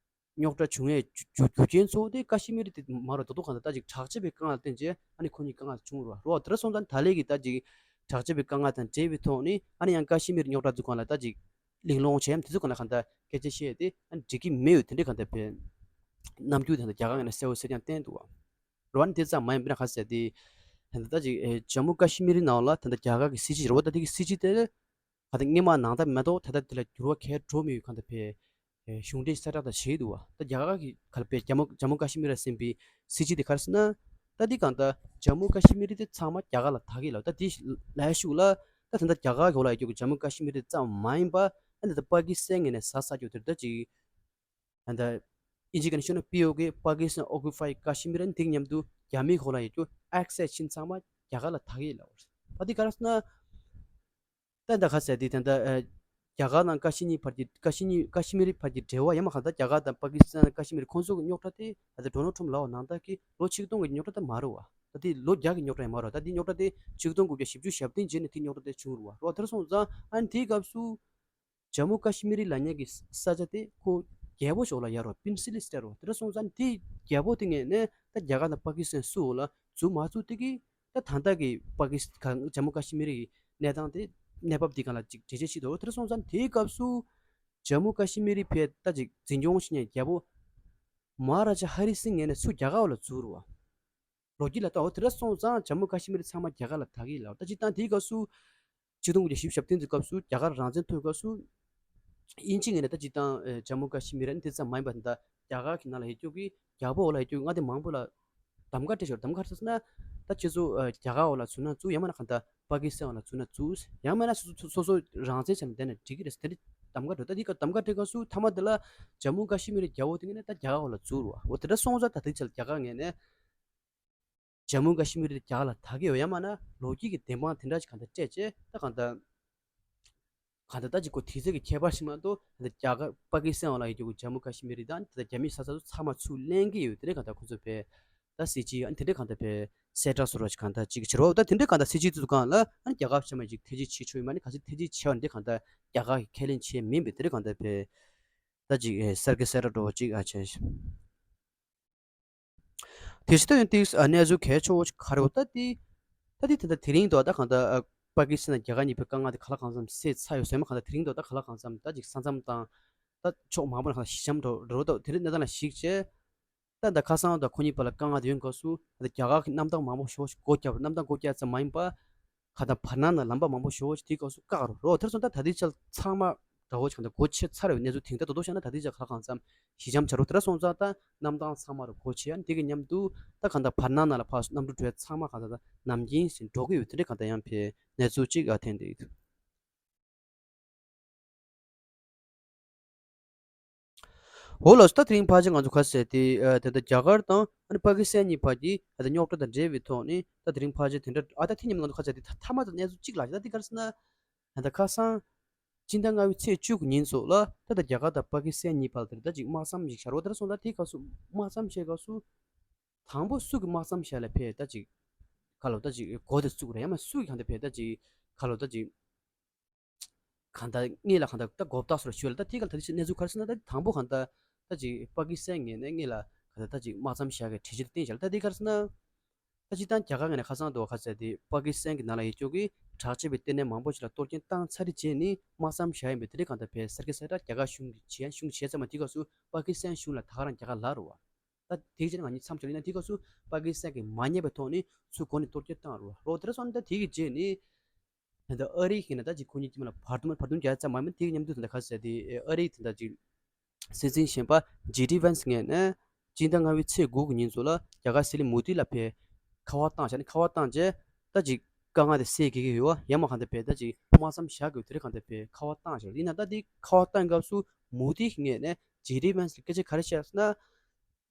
རྙོག་དྲ་བྱུང་བའི་རྒྱུ་རྒྱུ་རྒྱུ་རྐྱེན་གཙོ་བོ་དེ་ཀ་ཤི་མིར་དེ་མ་རེད། རྡོག་རྡོག་གང་ལྟར་ད་ཅིག་དྲག་ཆས་པའི་དཀའ་ངལ་བརྟེན་བྱས་ཨ་ནི་ཁོ་གཉིས་དཀའ་ངལ་བྱུང་རེད་བ། རེད་བ། དེ་འདྲ་སོང་ཙང་ད་ལན་གྱི་ད་ཅིག་དྲག་ཆས་པའི་དཀའ་ངལ་དང་འབྲེལ་བའི་ཐོག་ནས་ཨ་ནི་ཡང་ཀ་ཤི་མིར་རྙོག་དྲ་ཚོ་སྒང་ལ་ད་ཅིག་གླེང་སློང་བྱས་ཡ་དེ་ཚོ་སྒང་ལ་གང་ལྟར་སྐད་ཆ་བཤད་དེ་ཨ་ནི་འགྲིག་གི་མེད་ཡོད་དེ་འདྲ་གང་ལྟར་ཕར་རྣམ་འགྱུར་དེ་ད་རྒྱ་གར་ངོས་ནས་གསལ་པོ་གསལ་རྐྱང་བསྟན་འདུག་བ། རེད་བ། ཨ་ནི་དེ་ཙམ་མ་ཡིན་པ་ན་ག་ཟེར་དེ། ད་ལྟ་ཅིག་ཨེ་ཇམ་མུ་ཀ་ཤི་མིར་ནང་ལ་ད་ལྟ་རྒྱ་གར་གྱི་སྲིད་སྤྱི་རེད་བ། ད་དེ་གི་སྲིད་སྤྱི་དེ་ད་ལྟ་སྔོན་མ་ནང་ལྟར་མ་གཏོགས་ད་ལྟ་དེ་ལ་འགྱུར་བ་གང་ཡང་འགྲོ་མེད་པའི་གང་ལྟར་ཕར་ཨེ་གཞུང་འབྲེལ་གསལ་བསྒྲགས་དང་བྱས་འདུག་བ། ད་རྒྱ་གར་གྱི་ག་ལ་པའི་ཇམ་མུ་ཇམ་མུ་ཀ་ཤི་མིར་ལ་ཟེར་བའི་སྲིད་སྤྱི་དེ་ག་རེ་ཟེར་ན། ད་དེ་གང་ལྟར་ཇམ་མུ་ཀ་ཤི་མིར་དེ་ཚང་མ་རྒྱ་གར་ལ་བདག་གི་ལ། ད་དེ་ལ་ཡ་ཤུགས་ལ་ད་ད་ལྟ་རྒྱ་གར་གྱི་འོག་ལ་ཡོད་རྒྱུ་གི་ཇམ་མུ་ཀ་ཤི་མིར་དེ་ཙམ་མ་ཡིན་པ་ཨ་ནི་ད་པ་ཀི་སི་ཐན་ངོས་ནས་ཟ་ས་རྒྱུ་དེ་ད་ཅིག་ད་ལྟ་ཨིན་ཇི་སྐད་ནས་ཤོད་ན་པི་ཨོ་ཀེ་པ་ཀི་སི་ཐན་ཨོ་ཀུ་པའི་ཀ་ཤི་མིར་ཨ་ནི་དེ་མཉམ་དུ་རྒྱ་མིའི་འོག་ལ་ཡོད་རྒྱུ་ཨེག་སེས་ཕྱིན་ཚང་མ་རྒྱ་གར་ལ་བདག་གི་ལ། འོ་ད་དེ་ག་རེ་ཟེར་ན། ད་ད་ག་ཟེར་དེ་ད་ལྟ་ཨ་རྒྱ་གར་དང་ཀ་ཤི་གཉིས་བར་གྱི་ཀ་ཤི་གཉིས་ཀ་ཤི་མིར་བར་གྱི་འབྲེལ་བ་ཡང་མ་གང་ལྟར་རྒྱ་གར་དང་པ་ཀི་སི་ཐན་ཀ་ཤི་མིར་ཁོང་ཚོ་གི་རྙོག་དྲ་དེ་ད་ལྟ་ཌོ་ནལ་ཊམ་ལབ་པ་ནང་ལྟར་གྱི་ལོ་ཆིག་སྟོང་གི་རྙོག་དྲ་དེ་མ་རེད་བ། ད་དེ་ལོ་བརྒྱ་གི་རྙོག་དྲ་ཡང་མ་རེད་བ། ད་དེ་རྙོག་དྲ་དེ་ཆིག་སྟོང་དགུ་བརྒྱ་བཞི་བཅུ་ཞེ་བདུན་རྗེས་ནས་དེ་རྙོག་དྲ་དེ་བྱུང་རེད་བ། རེད་བ། དེ་འདྲ་སོང་ཙང་ཨ་ནི་དེའི་སྐབས་སུ། ཇམ་མུ་ཀ་ཤི་མིར་ལབ་མཁན་གྱི་ས་ཆ་དེ་ཁོ་རྒྱལ་པོ་ཞིག་འོག་ལ་ཡོད་རེད་བ། པིན་སི་ལི་སི་ཊེཊ་རེད་བ། དེ་འདྲ་སོང་ཙང་དེ་རྒྱལ་པོ་དེ་ངོས་ནས་ད་རྒྱ་གར་དང་པ་ཀི་སི་ཐན་སུ་འོག་ལ་འཛུལ་མ་བཅུག་དེ་གི་ད་ད་ལྟ་གི་པ་ཀི་སི་ཐན་ཇམ་མུ་ཀ་ཤི་མིར་གྱི་གནས་སྟངས་དེ་གནས་བབ་དེ་སྒང་ལ་ཅིག་འགྲེལ་བཤད་བྱེད་དོ། དེ་འདྲ་སོང་ཙང་དེའི་སྐབས་སུ་ཇམ་མུ་ཀ་ཤི་མིར་ཕར་ད་ཅིག་འཛིན་སྐྱོང་བྱེད་མཁན་རྒྱལ་པོ་མ་ཧ་ར་ཇ་ཧ་རི་སིང་ངོས་ནས་སུ་རྒྱ་གར་འོག་ལ་འཛུལ་རེད་བ། ལོ་རྒྱུས་ལ་ལྟ་འོ་དེ་འདྲ་སོང་ཙང་ཇམ་མུ་ཀ་ཤི་མིར་ཚང་མ་རྒྱ་གར་ལ་བདག་གི་ལ། ད་སྤྱིར་བཏང་དེའི་སྐབས་སུ། ཆིག་སྟོང་དགུ་བརྒྱ་བཞི་བཅུ་ཞེ་བདུན་གྱི་སྐབས་སུ་རྒྱ་གར་རང་བཙན་ཐོབ་སྐབས་སུ། དབྱིན་ཇི་ངོས་ནས་ད་སྤྱིར་བཏང་ཨེ་ཇམ་མུ་ཀ་ཤི་མིར་ཨ་ནི་དེ་ཙམ་མ་ཡིན་པ་ད་རྒྱ་གར་གྱི་ནང་ལ་ཡོད་རྒྱུ་གི་རྒྱལ་པོ་འོག་ལ་ཡོད་རྒྱུ་མངའ་སྡེ་མང་པོ་ལ་གདམ་ག་སྤྲད་ཤོར། གདམ་ག་སྤྲད་ཟེར་ན་ད་ཁྱེད་ཚོ་ཨེ་རྒྱ་གར་འོག་ལ་འཛུལ་ན་འཛུལ། ཡང་མིན་ན་གང་ལྟར་པ་ཀི་སི་ཐན་འོག་ལ་འཛུལ་ན་འཛུལ། ཡང་མིན་ན་སོ་སོ་སོ་སོ་རང་བཙན་བྱས་ནས་བསྡད་ན་འགྲིག་གི་རེད་ཟེར་དེ་འདྲ་གདམ་ག་སྤྲད། ད་དེ་ག་གདམ་ག་སྤྲད་སྐབས་སུ་མཐའ་མ་དེ་ལ་ཇམ་མུ་ཀ་ཤི་མིར་རྒྱལ་པོ་དེ་ངོས་ནས་ད་རྒྱ་གར་འོག་ལ་འཛུལ་རེད་བ། འོ་དེ་འདྲ་སོང་ཙང་ད་དེ་ཆ་ལ་རྒྱ་གར་ངོས་ནས། ཇམ་མུ་ཀ་ཤི་མིར་དེ་རྒྱ་གར་ལ་དག་གི་ཡོད་ཡ་མ་ན་ལོ་རྒྱུས་ཀྱི་བདེན་དཔང་དེ་འདྲ་ཅིག་གང་ལྟར་སྤྲད་བྱས། ད་གང་ལྟར་གང་ལྟར་ད་ཅིག་ཁོ་དུས་ཚོད་ཀྱི་ཁྱད་པར་ཞིག་མ་གཏོགས། ད་རྒྱ་གར་པ་ཀི་སི་ཐན་འོག་ལ་ཡོད་རྒྱུ་གི་ཇམ་མུ་ཀ་ཤི་མིར་དང་ད་རྒྱ་མིའི་ས་ཆ་ཚོ་ཚང་མ་ཚུར་ལེན་གྱི་ཡོད། དེ་འདྲ་གང་ལྟར་ཁོ་ཚོ་བས་ད་སྲིད་ཇུས་ཨ་ནི་དེ་འདྲ་གང་ལྟར་བས་གསལ་བསྒྲགས་བཟོ་འདྲ་ཅིག་གང་ལྟར་ཅིག་བྱེད་རོགས། ད་དེ་འདྲ་གང་ལྟར་སྲིད་ཇུས་དེ་ཚོ་སྒང་ལ་ཨ་ནི་རྒྱ་གར་ཕྱི་མ་ཅིག་ཐེ་ཇུས་བྱེད་ཆོག་ཡོད་མ་ནི་ག་ཚོད་ཐེ་ཇུས་བྱས་པ་འདི་གང་ལྟར་རྒྱ་གར་གྱིས་ཁས་ལེན་བྱས་མིན་པས། དེ་འདྲ་གང་ལྟར་བས་ད་ཅིག་ཨེ་གསར་གྱི་གསལ་བསྒྲགས་འདྲ་བོ་ཅིག་ཨ་བྱས། དེ་བཞིན་ད་ཡང་ཏིག་ཨ་གནས་ཚུལ་གལ་ཆེ་བོ་ཞིག་ག་རེ་བ་ད་དེ། ད་དེ་དེ་འདྲ་དེ་རིང་དུ་ད་གང་ལྟར་ཨ་པ་ཀི་སི་ཐན་དང་རྒྱ་གར་གཉིས་པོའི་དཀའ་ངལ་དེ་ག་ལ་གང་འཚམ་སེལ་ཚར་ཡོད་ཟེར་མ། གང་ལྟར་དེ་རིང་དུ་ད་ག་ལ་གང་འཚམ་ད་ཅིག་ས་མཚམས་དང་ད་ཕྱོགས་མང་པོ་ནས་གང་ལྟར་ཞི་འཇམ་འགྲོ་འགྲོ་འདུག་དེ་འདྲའི་གནས་སྟངས་ལ་གཞིགས་བྱས། ད་ད་ཁ་སང་དང་ཁོ་གཉིས་བར་ལ་དཀའ་ངལ་དེ་ཡོང་སྐབས་སུ་ད་རྒྱ་གར་གྱི་གནམ་ཐང་མང་པོ་ཞེ་པོ་ཞིག་སྒོ་བརྒྱབ། གནམ་ཐང་སྒོ་བརྒྱབ་ཙམ་མ་ཡིན་པ། ག་ད་བར་སྣང་ནས་ལམ་པ་མང་པོ་ཞེ་པོ་ཞིག་དེའི་སྐབས་སུ་བཀག་རོགས། དེར་སོང་ད་ད་ལྟའི་ཆར་ཚང་མ་འདྲ་བོ་ཞིག་གང་ལྟར་སྒོ་ཕྱེ་ཚར་བའི་གནས་ཚུལ་དེང་ད་དོ་དོ་བཤད་ན་ད་ལྟའི་ཆར་ག་ལ་གང་འཚམ་ཞི་འཇམ་ཆགས་རོགས། དེར་སོང་ཙང་ད་གནམ་ཐང་ཚང་མ་རུ་སྒོ་ཕྱེ་ཡ་དེ་གི་མཉམ་དུ་ད་གང་ལྟར་བར་སྣང་ནང་ལ་ཕར་གནམ་གྲུ་འགྲོ་ཡ་ཚང་མ་གང་ལྟར་ད་ནམ་རྒྱུན་བཞིན་འགྲོ་གི་ཡོད། དེ་འདྲའི་གང་ལྟར་ཡང་ཕའི་གནས་ཚུལ་ཅིག་ཨ་ཐོན་བསྡད་ཡོད། འོ་ལགས་སོ། ད་དེ་རིང་ཕལ་ཆེར་ང་ཚོ་ག་ཟེར་དེ་ཨ་དེ་ད་རྒྱ་གར་དང་ཨ་ནི་པ་ཀི་སི་ཐན་གཉིས་བར་གྱི་ཨ་ད་རྙོག་དྲ་དང་འབྲེལ་བའི་ཐོག་ནས་ད་དེ་རིང་ཕལ་ཆེར་དེ་འདྲ་ཨ་ད་དེ་མཉམ་དུ་ང་ཚོ་ག་ཟེར་དེ་ཐ་མ་དང་གནས་ཚུལ་གཅིག་ལ་ད་དེ་ག་རེ་ཟེར་ན། ཨ་ད་ཁ་སང་སྤྱི་ཟླ་ལྔ་པའི་ཚེས་བཅུ་གི་ཉིན་ཚོ་ལ་ད་ད་རྒྱ་གར་དང་པ་ཀི་སི་ཐན་གཉིས་བར་དེར་ད་ཅིག་དམག་མཚམས་ཤིག་བཞག་རོགས། དེར་སོང་ད་དེའི་སྐབས་སུ་དམག་མཚམས་བཞག་སྐབས་སུ་དང་པོ་སུ་གི་དམག་མཚམས་བཞག་ལ་ཕེ་ད་ཅིག་ག་ལོ་ད་ཅིག་འགོ་དེ་བཙུགས་རེད་ཡང་མ་སུ་གི་གང་ད་ཕེ་ད་ཅིག་ག་ལོ་ད་ཅིག་གང་ལྟར་སྔོན་ལ་གང་ལྟར་ད་གོ་བརྡ་སོགས་ཞུས་ལ། ད་དེ་ག་ལ་ད་དེ་གནས་ཚུལ་ག་རེ་ཟེར་ན། ད་དང་པོ་གང་ལྟར་ད་ཅིག་པ་ཀི་སི་ཐན་ངོས་ནས་སྔོན་ལ་གང་ལྟར་ད་ཅིག་དམག་མཚམས་བཞག་གི་གྲོས་ཆོད་བཏིང་བཞག་ལ། ད་དེ་ག་རེ་ཟེར་ན། ད་སྤྱིར་བཏང་རྒྱ་གར་ངོས་ནས་ཁ་སང་དུ་ག་ཟེར་དེ་པ་ཀི་སི་ཐན་གྱི་ནང་ལ་ཡོད་ཅོག་གི་དྲག་སྤྱོད་པའི་ལྟེ་གནས་མང་པོ་ཞིག་ལ་གཏོར་སྐྱོན་བཏང་ཚར་རེ་བྱས་ནས་དམག་མཚམས་བཞག་ཡིན་པས། དེ་འདྲའི་གང་ལྟར་བས་གསར་གྱི་གསལ་བསྒྲགས་རྒྱ་གར་གཞུང་གིས་བྱས་གཞུང་བྱས་ཙམ་མ། དེ་སྐབས་སུ་པ་ཀི་སི་ཐན་གཞུང་ལ་ད་ག་རང་རྒྱ་གར་ལབ་རེད་བ། ད་དེའི་རྗེས་ནས་ང་གཉིས་མཚམས་སྦྱོར་ཡིན་ན་དེ་སྐབས་སུ་པ་ཀི་སི་ཐན་གྱིས་མ་ཉན་པའི་ཐོག་ནས་ཚུར་འགོ་ནས་གཏོར་སྐྱོན་བཏང་རེད་བ། རོ་དེར་སོང་ནས་ད་དེ་གི་རྗེས་ནས་ད་ལྟ་ཨ་རི་གིས་ན་ད་ཅིག་ཁོ་གཉིས་དཀྱིལ་མ་ལ་བར་འདུམ་བར་འདུམ་རྒྱག་ཙམ་མ་ཡིན་པ། དེ་གི་མཉམ་དུ་ད་ལྟ་ག་ཟེར་དེ་ཨ་རི་ད་ལྟ་ཅིག་སྲིད་འཛིན་གཞོན་པ་ཇེ་ཌི་ཝན་སི་ངོས་ནས་སྤྱི་ཟླ་ལྔ་པའི་ཚེས་དགུ་གི་ཉིན་ཚོ་ལ་རྒྱ་གར་སྲིད་བློན་མོ་དི་ལ་ཕེ་ཁ་པར་བཏང་བྱས་ནས་ཁ་པར་བཏང་རྗེས་ད་ཅིག་དཀའ་ངལ་དེ་སེལ་དགོས་ཀྱི་ཡོད་བ། ཡང་མ་གང་ལྟར་བས་ད་ཅིག་དམག་མཚམས་བཞག་དགོས་དེ་རེད་གང་ལྟར་བས་ཁ་པར་བཏང་བྱས། ཡིན་ན་ད་དེ་ཁ་པར་བཏང་སྐབས་སུ་མོ་དི་ངོས་ནས་ཇེ་ཌི་ཝན་སི་ལ་སྐད་ཆ་ག་རེ་བཤད་ཟེར་ན།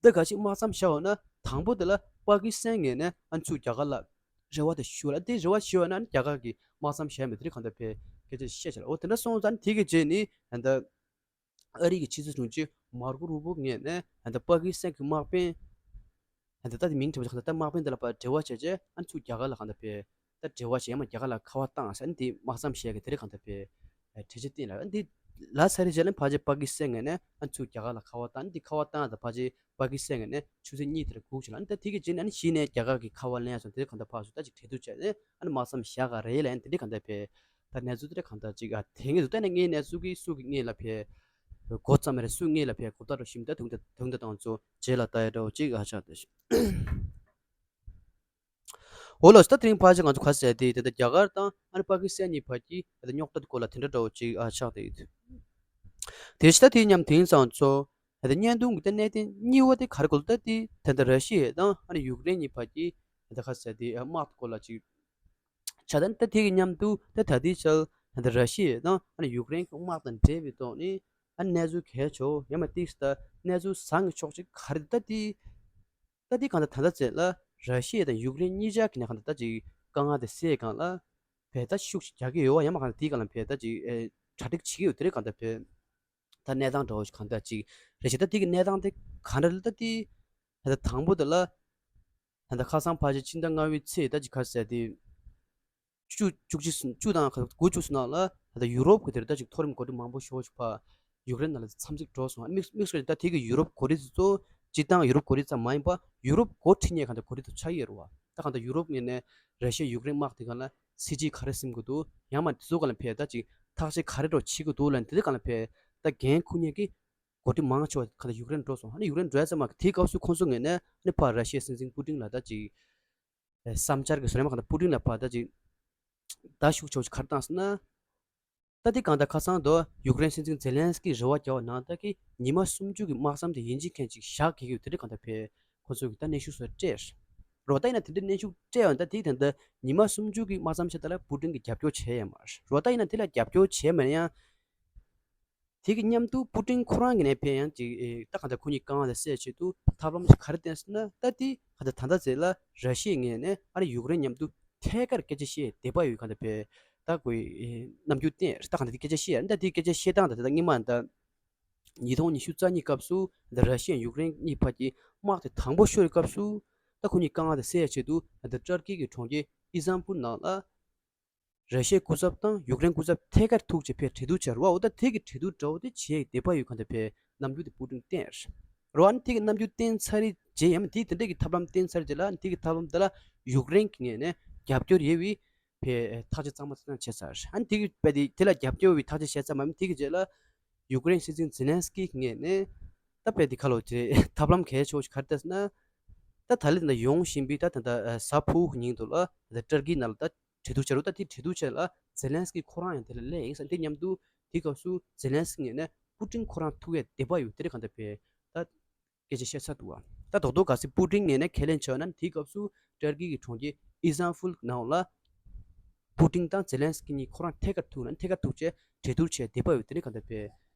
ད་ག་ཅིག་དམག་མཚམས་བཞག་འོང་ན་དང་པོ་དེ་ལ་པ་ཀི་སི་ཐན་ངོས་ནས་ཨ་ཚུར་རྒྱ་གར་ལ་རེ་བ་དེ་ཞུ་ལ། དེ་རེ་བ་ཞུ་བ་ན་རྒྱ་གར་གྱིས་དམག་མཚམས་བཞག་མེད་དེ་རེད་གང་ལྟར་བས་སྐད་ཆ་བཤད་བྱས་ལ། འོ་དེ་འདྲ་སོང་ཙང་དེ་གི་རྗེས་ནས་ད་ལྟ་ཨ་རི་གི་ཕྱི་སྲིད་དྲུང་ཆེ་མར་ཀོ་རུ་བྷོ་ངོས་ནས་ད་ལྟ་པ་ཀི་སི་ཐན་གྱི་དམག་དཔོན་ད་ལྟ་ད་དེ་མིང་དྲན་པ་ཅིག་གང་ལྟར་ད་དམག་དཔོན་དེ་ལ་ཕར་འབྲེལ་བ་བྱས་རྗེས་ཨ་ཚུར་རྒྱ་གར་ལ་གང་ལྟར་བས་ད་འབྲེལ་བ་བྱས་ཡང་མ་རྒྱ་གར་ལ་ཁ་པར་བཏང་ཟེར་ནས་དེ་དམག་མཚམས་བཞག་གི་དེ་རེད་གང་ལྟར་བས་གྲོས་ཆོད་བཏིང་ལ། འདི་ལ་ས་རེ་བྱས་ལ་ཕལ་ཆེར་པ་ཀི་སི་ཐན་ངོས་ནས་ཨ་ཚུར་རྒྱ་གར་ལ་ཁ་པར་བཏང་། འདི་ཁ་པར་བཏང་ད་ཕལ་ཆེར་པ་ཀི་སི་ཐན་ངོས་ནས་ཆུ་ཚོད་གཉིས་དེར་སྒུག་བྱས་ལ། ད་དེ་གི་རྗེས་ནས་ཨ་གཞི་ནས་རྒྱ་གར་གྱི་ཁ་པར་ལེན་ཡ་སོང་དེ་གང་ལྟར་ཕར་ཚུར་ད་ཅིག་གྲོས་བསྡུར་བྱས་ནས་ཨ་ནི་དམག་མཚམས་བཞག་ག་རེད་ལ། ཨ་ནི་དེ་འདྲ་གང་ལྟར་བས་ད་གནས་ཚུལ་དེ་འདྲ་གང་ལྟར་ཅིག་ཨ་དེ་ངེས་སུ་ད་ནས་ངའི་གནས་ཚུལ་གྱི་སུ་གི་སྔོན་ལ་བས་གོ་ཙམ་རེད། སུ་སྔོན་ལ་བས་གོ་བརྡ་རུ་ཞིམ་ད་དུང་ད་དུང་ད་དང་ཚོ་རྗེས་ལ་ལྟ་ཡ་འདྲ་བོ་ཅིག་ཨ་ཆགས་ཏེ། འོ་ལགས་སོ། ད་དེ་རིང་ཕལ་ཆེར་ང་ཚོ་ག་ཟེར་དེ་དེ་ད་རྒྱ་གར་དང་ཨ་ནི་པ་ཀི་སི་ཐན་གཉིས་བར་གྱི་ད་རྙོག་དྲ་སྐོར་ལ་དེ་འདྲ་འདྲ་བོ་ཅིག་ཨ་ཆགས་བསྡད་ཡོད། དེ་བཞིན་ད་དེ་མཉམ་དེང་སང་ཚོ་ད་བརྙན་ཐུང་གི་ད་གནད་དོན་གཉིས་པ་དེ་ག་རེ་གོ་ལ་ད་དེ་ད་ད་ར་ཤི་ཡ་དང་ཨ་ནི་ཡུཀ་རེན་གཉིས་བར་གྱི་ད་ག་ཟེར་དེ་དམག་སྐོར་ལ་ཅིག་ཆགས། ད་ད་དེ་གི་མཉམ་དུ་ད་ད་དེ་ཆར་ད་ར་ཤི་ཡ་དང་ཨ་ནི་ཡུཀ་རེན་གྱི་དམག་དང་འབྲེལ་བའི་ཐོག་ནས་ཨ་ནི་གནས་ཚུལ་གལ་ཆེ་བོ་ཡང་མ་ཏིག་ད་གནས་ཚུལ་བཟང་གི་ཕྱོགས་ཅིག་ག་རེ་ད་དེ། ད་དེ་གང་ལྟར་ད་ལྟ་ཚེ་ལ་ར་ཤི་ཡ་དང་ཡུཀ་རེན་གཉིས་ཆར་གྱི་ནས་གང་ལྟར་ད་ཅིག་དཀའ་ངལ་དེ་སེལ་གང་ལ་བས་ད་ཤུགས་ཤིག་རྒྱག་གི་ཡོད་བ། ཡང་མ་གང་ལྟར་དེ་གང་ལ་བས་ད་ཅིག་ཨེ་གྲ་སྒྲིག་བྱེད་ཀྱི་ཡོད་དེ་རེད་གང་ལྟར་བས་ད་གནས་སྟངས་འདྲ་བོ་ཞིག་གང་ལྟར་ཅིག་རེད་ཤག་ད་དེ་གི་གནས་སྟངས་དེ་གང་འདྲ་ལ་ད་དེ་ད་ལྟ་དང་པོ་དེ་ལ་ད་ལྟ་ཁ་སང་ཕལ་ཆེར་ཕྱི་ཟླ་ལྔ་པའི་ཚེས་ད་ཅིག་ག་ཟེར་དེ། བཅུ་བཅུ་གཅིག་བཅུ་དང་དགུ་བཅུ་ཙམ་ནང་ལ་ད་ལྟ་ཡུ་རོབ་ཀྱི་དེར་ད་ཅིག་མཐོ་རིམ་འགོ་ཁྲིད་མང་པོ་ཞེ་པོ་ཞིག་ཕར་ཡུཀ་རེན་ནང་ལ་འཚམས་གཟིགས་འགྲོ་སོང་། དམིགས་དམིགས་བསལ་ད་དེ་གི་ཡུ་རོབ་འགོ་ཁྲིད་ཚོ་སྤྱིར་བཏང་ཡུ་རོབ་འགོ་ཁྲིད་ཙམ་མ་ཡིན་པ་ཡུ་རོབ་འགོ་ཁྲིད་མཁན་གང་ལྟར་འགོ་ཁྲིད་དུ་ཆགས་ཡོད་རེད་བ། ད་གང་ལྟར་ཡུ་རོབ་ངོས་ནས་ར་ཤི་ཡ་ཡུཀ་རེན་དམག་དེ་ག་ལ་སྲིད་ཇུས་ག་རེ་སེམས་ཀྱི་འདུག་ཡང་མ་དེ་ཚོ་ག་ལ་ཕེ་ད་ཅིག་ཐག་གཅོད་ག་རེ་འདྲ་བྱེད་ཀྱི་འདུག་ལབ་ནས་དེ་ཚོ་ག་ལ་ཕེ་ད་འགན་འཁུར་མཁན་གྱི་འགོ་ཁྲིད་མང་ཆེ་བ་གང་ལྟར་ཡུཀ་རེན་འགྲོ་སོང་། ཨ་ནི་ཡུཀ་རེན་འགྲོ་ཡ་ཙམ་མ་དེའི་སྐབས་སུ་ཁོང་ཚོ་ངོས་ནས་ཨ་ནི་ཕར་ར་ཤི་ཡའི་སྲིད་འཛིན་པུ་ཏིན་ལ་ད་ཅིག་བསམ་འཆར་གྱི་བཟོ་ལས་མ་གང་ལྟར་པུ་ཏིན་ལ་ཕར་ད་ཅིག་ད་ཤུགས་ཆེ་བོ་ཞིག་ག་རེ་བཏང་ཟེར་ན། ད་དེ་གང་ལྟར་ཁ་སང་དུ་ཡུཀ་རེན་སྲིད་འཛིན་ཛེ་ལན་སི་ཀི་རེ་བ་བརྒྱབ་པ་ནང་ལྟར་གྱི་ཉི་མ་སུམ་ཅུ་གི་དམག་མཚམས་དེ་ཡིན་གཅིག་མིན་གཅིག་བཞག་དགོས་ཀྱི་ཡོད་དེ་འདྲ་གང་ལྟར་བས་ཁོ་ཚོས་ཀྱི་ད་གནོན་ཤུགས་སོགས་སྤྲད་རེད། རོ་ད་ཡིན་ན་དེ་འདྲ་གནོན་ཤུགས་སྤྲད་ཡོད་ན་ད་དེ་ད་ལྟ་ཉི་མ་སུམ་ཅུ་གི་དམག་མཚམས་བྱས་ད་ལ་པུ་ཏིན་གྱིས་རྒྱབ་སྐྱོར་བྱས་ཡོད་མ་རེད། རོ་ད་ཡིན་ན་དེ་ལ་རྒྱབ་སྐྱོར་བྱས་མེད་ན་ཡང་། དེ་གི་མཉམ་དུ་པུ་ཏིན་ཁོ་རང་གི་ནས་ཕན་ཡང་ཅིག་ཨེ་ད་ག་ད་ཁོ་གཉིས་དཀའ་ངལ་དེ་སེལ་ཆེད་དུ་ཐབས་ལམ་ཞིག་ག་རེ་བསྟན་སོང་ན། ད་དེ་ག་ད་ད་ལྟ་ཚེ་ལ་ར་ཤི་ཡའི་ངོས་ནས་ཨ་རི་ཡུཀ་རེན་མཉམ་དུ་ཐད་ཀར་སྐད་ཆ་བཤད་བདེ་པ་ཡོད་ག་ད་ཕན་ད་ཁོས་ཨེ་རྣམ་འགྱུར་བསྟན་ད་ག་ད་དེ་སྐད་ཆ་བཤད་ད་དེ་སྐད་ཆ་བཤད་སྟངས་ད་ད་སྔོན་མ་ད་ཉིས་སྟོང་ཉི་ཤུ་རྩ་གཉིས་སྐབས་སུ་ད་ར་ཤི་ཡ་ཡུཀ་རེན་གཉིས་བར་གྱི་དམག་དེ་དང་པོ་ཤོར་བའི་སྐབས་སུ་ད་ཁོ་གཉིས་དཀའ་ངལ་དེ་སེལ་ཡ་ཆེད་དུ་ད་ཏུར་ཀི་གི་གྲོང་ཁྱེར་ཨི་སྟན་བུལ་ནང་ལ། ར་ཤི་ཡའི་སྐུ་ཚབ་དང་ཡུཀ་རེན་སྐུ་ཚབ་ཐད་ཀར་ཐུག་བྱས་ཕར་གྲོས་བསྡུར་བྱས་རེད་བ། འོ་ད་དེ་གི་གྲོས་བསྡུར་འདྲ་བོ་དེ་བྱེད་བདེ་པ་ཡོད་ག་ད་ཕར་རྣམ་འགྱུར་དེ་པུ་ཏིན་བསྟན་རེད་བ། ཨ་ནི་དེ་གི་རྣམ་འགྱུར་བསྟན་ཚར་རྗེས་ཡང་དེ་དེ་འདྲ་གི་ཐབས་ལམ་བསྟན་ཚར་རྗེས་ལ་ཨ་ནི་དེ་གི་ཐབས་ལམ་དེ་ལ་ཡུཀ་རེན་གྱི་ངོས་ནས་རྒྱབ་སྐྱོར་ཡོད་པའི་ཕར་ཐག་གཅོད་གཙང་མ་གཙང་བྱས་ཚར། ཨ་ནི་དེ་གི་དཔེ་དེ་དེ་ལ་རྒྱབ་སྐྱོར་བའི་ཐག་གཅོད་བྱས་ཚར་མ་ཡིན་དེ་གི་རྗེས་ལ་ཡུཀ་རེན་སྲིད་འཛིན་ཛེ་ལན་སི་ཀི་གི་ངོས་ནས་ད་དཔེ་དེ་ཁ་ལོ་དེ་ཐབས་ལམ་གལ་ཆེ་བོ་ཞིག་ག་རེ་བལྟས་ན། ད་ད་ལན་ད་ཡོང་བཞིན་པའི་ད་ད་ད་གཟའ་ཕུར་བུ་ཉིན་དུ་ལ་ད་ཏུར་ཀི་ནང་ལ་ད་གྲོས་བསྡུར་བྱ་རུ་ད་དེ་གྲོས་བསྡུར་བྱས་ལ་ཛེ་ལན་སི་ཀི་ཁོ་རང་ཡང་དེ་ལ་སླེབས་ཡིན་ས་དེ་མཉམ་དུ་དེ་སྐབས་སུ་ཛེ་ལན་སི་ཀི་ངོས་ནས་པུ་ཏིན་ཁོ་རང་ཐུག་ཡས་བདེ་པ་ཡོད་དེ་རེད་གང་ལྟར་ཕར་ད་སྐད་ཆ་བཤད་ཚར་འདུག་བ། ད་རྡོག་རྡོག་ག་ཚོད་པུ་ཏིན་ངོས་ནས་ཁས་ལེན་བྱས་ན་དེ་སྐབས་སུ་ཏུར་ཀི་གི་གྲོང་ཁྱེར་ཨི་སྟན་བུལ་ནང་ལ་པུ་ཏིན་དང་ཛེ་ལན་སི་ཀི་གཉིས་ཁོ་རང་ཐད་ཀར་ཐུག་ན་ཐད་ཀར་ཐུག་བྱས་གྲོས་བསྡུར་བྱས་བདེ་པ་ཡོད་དེ་རེད་གང་ལྟར་ཕར་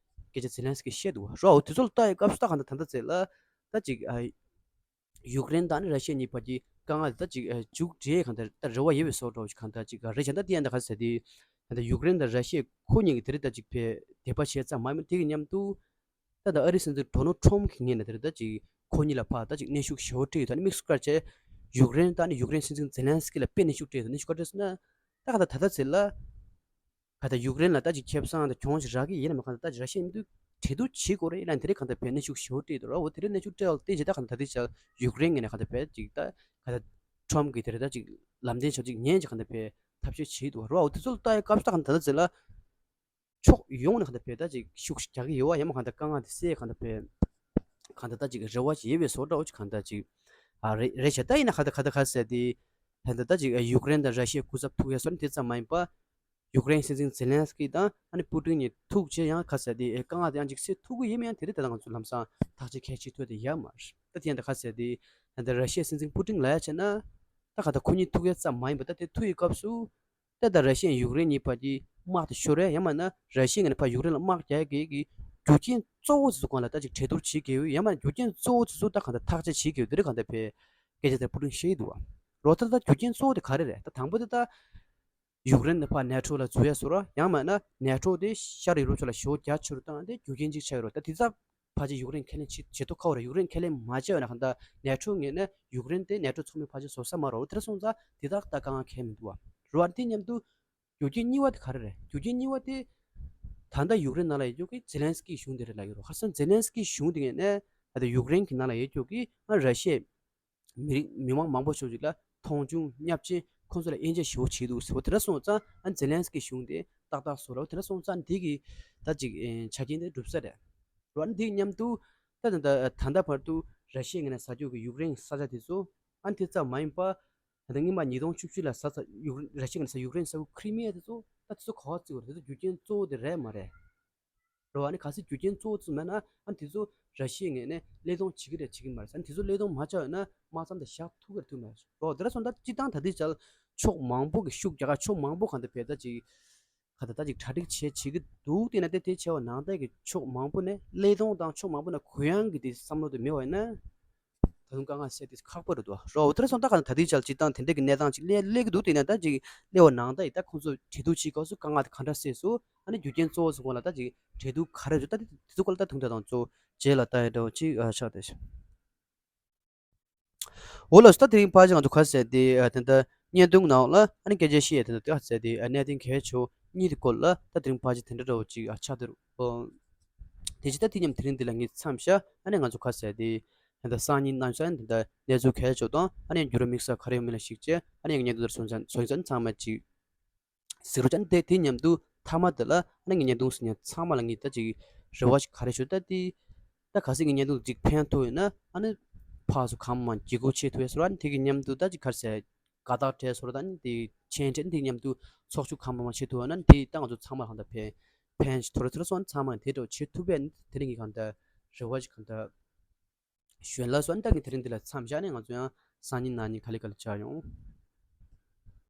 སྐད་ཆ་ཛེ་ལན་སི་ཀི་བཤད་འདུག་བ། རོ་དེ་ཚོ་ལ་ལྟ་ཡི་སྐབས་སུ་ད་གང་ལྟར་ད་ལྟ་ཚེ་ལ་ད་ཅིག་ཨ། ཡུཀ་རེན་དང་ནི་ར་ཤི་ཡ་གཉིས་བར་གྱི་དཀའ་ངལ་ད་ཅིག་མཇུག་འབྲས་གང་ལྟར་ད་རེ་བ་ཡོད་པའི་བཟོ་འདྲ་བོ་ཞིག་གང་ལྟར་ཅིག་རེད་བྱས་ད་དེ་ཡང་ད་ག་ཟེར་དེ་ད་ལྟ་ཡུཀ་རེན་དང་ར་ཤི་ཡ་ཁོ་གཉིས་ཀྱི་དེ་རིང་ད་ཅིག་ཕར་དེ་པ་བྱས་ཙམ་མ་ཡིན་པ་དེ་གི་མཉམ་དུ་ད་ལྟ་ཨ་རིའི་སྲིད་འཛིན་ཌོ་ནལ་ཊམ་གྱི་ངོས་ནས་དེ་རིང་ད་ཅིག་ཁོ་གཉིས་ལ་ཕར་ད་ཅིག་གནོན་ཤུགས་ཞེ་པོ་སྤྲད་ཡོད་ད་ནི་དམིགས་སུ་བཀར་བྱས་ཡུཀ་རེན་དང་ནི་ཡུཀ་རེན་སྲིད་འཛིན་ཛེ་ལན་སི་ཀི་ལ་དཔེ་གནོན་ཤུགས་སྤྲད་ཡོད་ད་གནོན་ཤུགས་ག་རེ་སྤྲད་ཟེར་ན་ད་ག་ད་ད་ལྟ་ཚེ་ལ། ག་ད་ཡུཀ་རེན་ལ་ད་ཅིག་ཁེ་བཟང་དང་གྱོང་ཞིག་རག་གི་ཡིན་ན་མ་ག་ད་ད་ཅིག་ར་ཤི་ཡ་མཉམ་དུ་གྲོས་བསྡུར་བྱེད་དགོས་རེད་ཡིན་ན་དེ་རིང་གང་ལྟར་ཕར་གནོན་ཤུགས་ཞེ་པོ་སྤྲད་འདུག་ར། འོ་དེ་རིང་གནོན་ཤུགས་སྤྲད་བ་ལ་བརྟེན་བྱས་ད་གང་ལྟར་ད་ལྟའི་ཆར་ཡུཀ་རེན་ངོས་ནས་གང་ལྟར་ཕར་ཅིག་ད་ག་ད་ཊམ་གྱིས་དེ་རིང་ད་ཅིག་ལམ་སྟོན་བྱ་ཅིག་ཉན་ཅིག་གང་ལྟར་ཕར་ཐབས་ཤེས་བྱེད་འདུག་ར། འོ་དེ་ཚོ་ལ་ལྟ་ཡ་སྐབས་སུ་ད་གང་ལྟར་ད་ལྟ་ཚེ་ལ་ཕྱོགས་ཡོངས་ནས་གང་ལྟར་ཕར་ད་ཅིག་ཤུགས་ཤིག་རྒྱག་གི་ཡོད་བ་ཡང་མ་གང་ལྟར་དཀའ་ངལ་དེ་སེལ་གང་ལྟར་ཕར་གང་ལྟར་ད་ཅིག་རེ་བ་ཞིག་ཡོད་པའི་བཟོ་འདྲ་བོ་ཅིག་གང་ལྟར་ཅིག་ཨ་རེད་རེད་བྱས་ད་ཡིན་ན་ག་ད་ག་ད་ག་ཟེར་དེ་ད་ད་ད་ཅིག་ཡུཀ་རེན་དང་ར་ཤི་ཡའི་སྐུ་ཚབ་ཐུག་ཡ་སོགས་ནི་དེ་ཙམ་མ་ཡིན་པ། ཡུཀ་རེན་སྲིད་འཛིན་ཛེ་ལན་སི་ཀི་དང་ཨ་ནི་པུ་ཏིན་གཉིས་ཐུག་རྗེས་ཡང་ག་ཟེར་དེ་ཨེ་དཀའ་ངལ་དེ་ཡང་ཅིག་སེལ་ཐུབ་ཀྱི་ཡིན་མིན་ཡང་དེ་རིང་ད་ལྟ་ང་ཚོ་ལམ་སང་ཐག་གཅོད་གལ་ཆེ་ཐུབ་དེ་ཡོད་མ་རེད། ད་དེ་ཡང་ད་ག་ཟེར་དེ་ད་ལྟ་ར་ཤི་ཡའི་སྲིད་འཛིན་པུ་ཏིན་ལ་ཡ་བྱས་ན་ད་ག་ད་ཁོ་གཉིས་ཐུག་ཡ་ཙམ་མ་ཡིན་པ་ད་དེ་ཐུག་ཡི་སྐབས་སུ་ད་ད་ར་ཤི་ཡ་ཡུཀ་རེན་གཉིས་བར་གྱི་དམག་དེ་ཤོར་ཡ་ཡང་མིན་ན་ར་ཤི་ཡ་ངོས་ནས་ཕར་ཡུཀ་རེན་ལ་དམག་རྒྱག་ཡ་གི་གི་རྒྱུ་རྐྱེན་གཙོ་བོ་དེ་ཚོ་སྒང་ལ་ད་ཅིག་གྲོས་བསྡུར་བྱེད་དགོས་ཡོད་ཡང་མིན་ན་རྒྱུ་རྐྱེན་གཙོ་བོ་དེ་ཚོ་ད་ག་ད་ཐག་གཅོད་བྱེད་དགོས་ཡོད་དེ་རིང་གང་ལྟར་ཕར་སྐད་ཆ་དེ་པུ་ཏིན་བཤད་ཀྱི་འདུག་བ། རོ་ད་ད་རྒྱུ་རྐྱེན་གཙོ་བོ་དེ་ག་རེ་རེད། ད་དང་པོ་དེ་ད་ཡུཀ་རེན་ནི་ཕར་ནེ་ཊོ་ལ་འཛུལ་ཡ་བཟོ་ར་ཡང་མིན་ན་ནེ་ཊོ་དེ་ཤར་ཡུ་རོབ་ཕྱོགས་ལ་ཞེ་པོ་རྒྱ་ཆེ་རུ་བཏང་དེ་རྒྱུ་རྐྱེན་གཅིག་ཆགས་ཡོད་ར། ད་དེ་ཚ་ཕལ་ཆེར་ཡུཀ་རེན་ཁས་ལེན་བྱེད་བྱེད་ཐུབ་ཁག་པོ་རེད། ཡུཀ་རེན་ཁས་ལེན་མ་བྱས་ཡོད་ན་གང་ལྟར་ནེ་ཊོ་ངོས་ནས་ཡུཀ་རེན་དེ་ནེ་ཊོ་ཚོགས་མི་ཕལ་ཆེར་བཟོ་ས་མ་རེད། དེ་འདྲ་སོང་ཙང་དེ་དག་ད་དཀའ་ངལ་གང་ཡང་མི་འདུག་བ། རེད་བ། དེ་མཉམ་དུ་རྒྱུ་རྐྱེན་གཉིས་པ་དེ་ག་རེ་རེད། རྒྱུ་རྐྱེན་གཉིས་པ་དེ་ད་ལྟ་ཡུཀ་རེན་ནང་ལ་ཡོད་རྒྱུ་གི་ཛེ་ལན་སི་ཀི་གཞུང་དེ་རེད་ལབ་ཀྱི་རེད། ཁ་སང་ཛེ་ལན་སི་ཀི་གཞུང་དེ་ངོས་ནས་ད་ལྟ་ཡུཀ་རེན་གྱི་ནང་ལ་ཡོད་རྒྱུ་གི་ང་ར་ཤི་ཡའི་མི་རིགས་མི་མང་མང་པོ་ཞིག་ལ་མཐོང་ཆུང་བརྙས་བཅོས་ཁོང་ཚོ་ལ་དབྱེ་འབྱེད་ཞེ་པོ་བྱས་འདུག་ཟེར་བ། དེ་འདྲ་སོང་ཙང་ཨ་ཛེ་ལན་སི་ཀི་གཞུང་དེ་ཏག་ཏག་བཟོ་རོགས། དེ་འདྲ་སོང་ཙང་འདི་གི་ད་ཅིག་ཨེ་ཆ་རྐྱེན་དེ་འགྲུབ་ས་རེད། རོ་ཨ་འདི་མཉམ་དུ་ད་ད་ད་ད་ལྟ་བར་དུ་ར་ཤི་ཡའི་ངོས་ནས་ཟ་རྒྱུ་གི་ཡུཀ་རེན་ས་ཆ་དེ་ཚོ་ཨ་དེ་ཙམ་མ་ཡིན་པ་ད་ལྟ་སྔོན་མ་ཉིས་སྟོང་བཅུ་བཞི་ལ་ཟ་ས་ཡུཀ་ར་ཤི་ཡའི་ངོས་ནས་ཟ་ཡུཀ་རེན་ས་ཁུལ་ཁི་རི་མི་ཡ་དེ་ཚོ་ད་དེ་ཚོ་ག་པར་བརྩི་དགོས་རེད། དེ་ཚོ་རྒྱུ་རྐྱེན་གཙོ་བོ་དེ་རེད་མ་རེད། རོ་ཨ་ནི་གལ་སྲིད་རྒྱུ་རྐྱེན་གཙོ་བོ་ཚོ་མེད་ན་ཨ་དེ་ཚོ་ར་ཤི་ཡའི་ངོས་ནས་བློས་གཏོང་བྱེད་ཀྱི་རེད་བྱེད་ཀྱི་མ་རེད། ཨ་དེ་ཚོ་བློས་གཏོང་མ་བྱས་ཡོད་ན་དམག་མཚམས་དེ་བཞག་ཐུབ་ཀྱི་རེད་ཐུབ་མ་རེད། རོ་དེ་འདྲ་སོང་ད་སྤྱིར་བཏང་ད་ལྟའི་ཆར་ཕྱོགས་མང་པོ་གི་ཤུགས་རྒྱག་ག་ཕྱོགས་མང་པོ་གང་ལྟར་བས་ད་ཅིག་ག་ད་ད་ཅིག་གྲ་སྒྲིག་བྱེད་བྱེད་ཀྱི་འདུག་དེ་ན་དེ་དེ་བྱས་པ་ནང་བསྟན་གྱི་ཕྱོགས་མང་པོ་ནས་བློས་གཏོང་དང་ཕྱོགས་མང་པོ་ནས་གུ་ཡངས་ཀྱི་དེ་བསམ་བློ་དེ་མེད་པ་ཡིན་ན། ད་དུང་དཀའ་ངལ་སེལ་དེ་ཁག་པོ་རེད་འདུག་རོ། དེ་འདྲ་སོང་ད་ག་ད་དེའི་ཆར་སྤྱིར་བཏང་དེ་འདྲ་གི་གནས་སྟངས་ཅིག་སླེ་སླེབས་ཀྱི་འདུག་དེ་ན་ད་ཅིག་སླེ་བ་ནང་ད་ཡི་ད་ཁོང་ཚོ་གྲོས་བསྡུར་བྱེད་སྐབས་སུ་དཀའ་ངལ་དེ་ག་འདྲ་སེལ་སོང་། ཨ་ནི་རྒྱུ་རྐྱེན་གཙོ་བོ་ཚོ་སྐོར་ལ་ད་ཅིག་གྲོས་བསྡུར་ག་རེ་བྱུང་ད་དེ་དེ་ཚོ་སྐོར་ལ་ད་དུང་ད་དང་གཙོ་བོ་རྗེས་ལ་ད་ཡི་འདྲ་བོ་ཅིག་ཨ་ཆགས་བསྡད་ཤག་འོ་ལགས་སོ། ད་དེ་རིང་ཕལ་ཆེར་ང་ཚོ་ག་ཟེར་དེ་ཨ་དེ་འདྲ་བརྙན་ཐུང་ནང་ལ་ཨ་ནི་སྐད་ཆ་བཤད་དེ་འདྲ་ག་ཟེར་དེ་ཨ་གནད་དོན་གལ་ཆེ་བོ་གཉིས་དེ་སྐོར་ལ་ད་དེ་རིང་ཕལ་ཆེར་དེ་འདྲ་འདྲ་བོ་ཅིག་ཨ་ཆགས་བསྡད་རེད། ཨོ། དེ་ཅི་ད་དེ་མཉམ་དེ་རིང་འདི་ལ་ངས་མཚམས་བཞག་ཨ་ནི་ང་ཚོ་ག་ཟེར་དེ་ད་སང་ཉིན་གནངས་ཚེ་ཨ་ནི་དེ་འདྲ་གནས་ཚུལ་གལ་ཆེ་བོ་དང་ཨ་ནི་འགྱུར་བ་དམིགས་བསལ་ག་རེ་ཡོང་མིན་ལ་གཞིགས་བྱས་ཨ་ནི་ངས་བརྙན་ཐུང་འདིར་སོང་ཙང་སོང་ཙང་ཚང་མ་ཅིག་གཟིགས་རོགས་བྱས། ཨ་ནི་དེ་དེ་མཉམ་དུ་མཐའ་མ་དེ་ལ་ཨ་ནི་ངས་བརྙན་ཐུང་ཟིན་ཡང་ཚང་མ་ལ་ངས་ད་ཅིག་རེ་བ་ཞིག་ག་རེ་ཞུ་ད་དེ་ད་གལ་སྲིད་ངས་བརྙན་ཐུང་ཅིག་ཕན་ཐོགས་ཡོད་ན་ཨ་ནི་ཕར་ཚུར་གང་མང་བརྒྱུད་སྐུར་བྱེད་ཐུབ་ཡས་སོ་ར། ཨ་ནི་དེ་གི་མཉམ་དུ་ད་ཅིག་ག་རེ་ཟེར་དགའ་རྟགས་སྤྲད་སོ་ར། ད་ཨ་ནི་དེ་མཆན་སྤྲད་ཨ་ནི་དེ་གི་མཉམ་དུ་ཚོགས་ཞུགས་གང་མང་མང་བྱེད་ཐུབ་ཡོད་ན་ཨ་ནི་དེ་ད་ང་ཚོ་ཚང་མ་གང་ལྟར་ཕན་ཕན་ཞིག་ཐོགས་རེད་ཟེར་སོང་། ཨ་ནི་ཚང་མ་དེ་འདྲ་བྱེད་ཐུབ་པས་ཨ་ནི་དེ་རིང་གི་གང་ལྟར་རེ་བ་ཞིག་གང་ལྟར། གཞོན་ལགས་སོ། ཨ་ནི་ད་ངས་དེ་རིང་འདི་ལ་མཚམས་བཞག་ནས་ང་ཚོ་ཡང་སང་ཉིན་གནངས་ཉིན་ག་ལེ་ག་ལེ་བཅར་ཡོང་།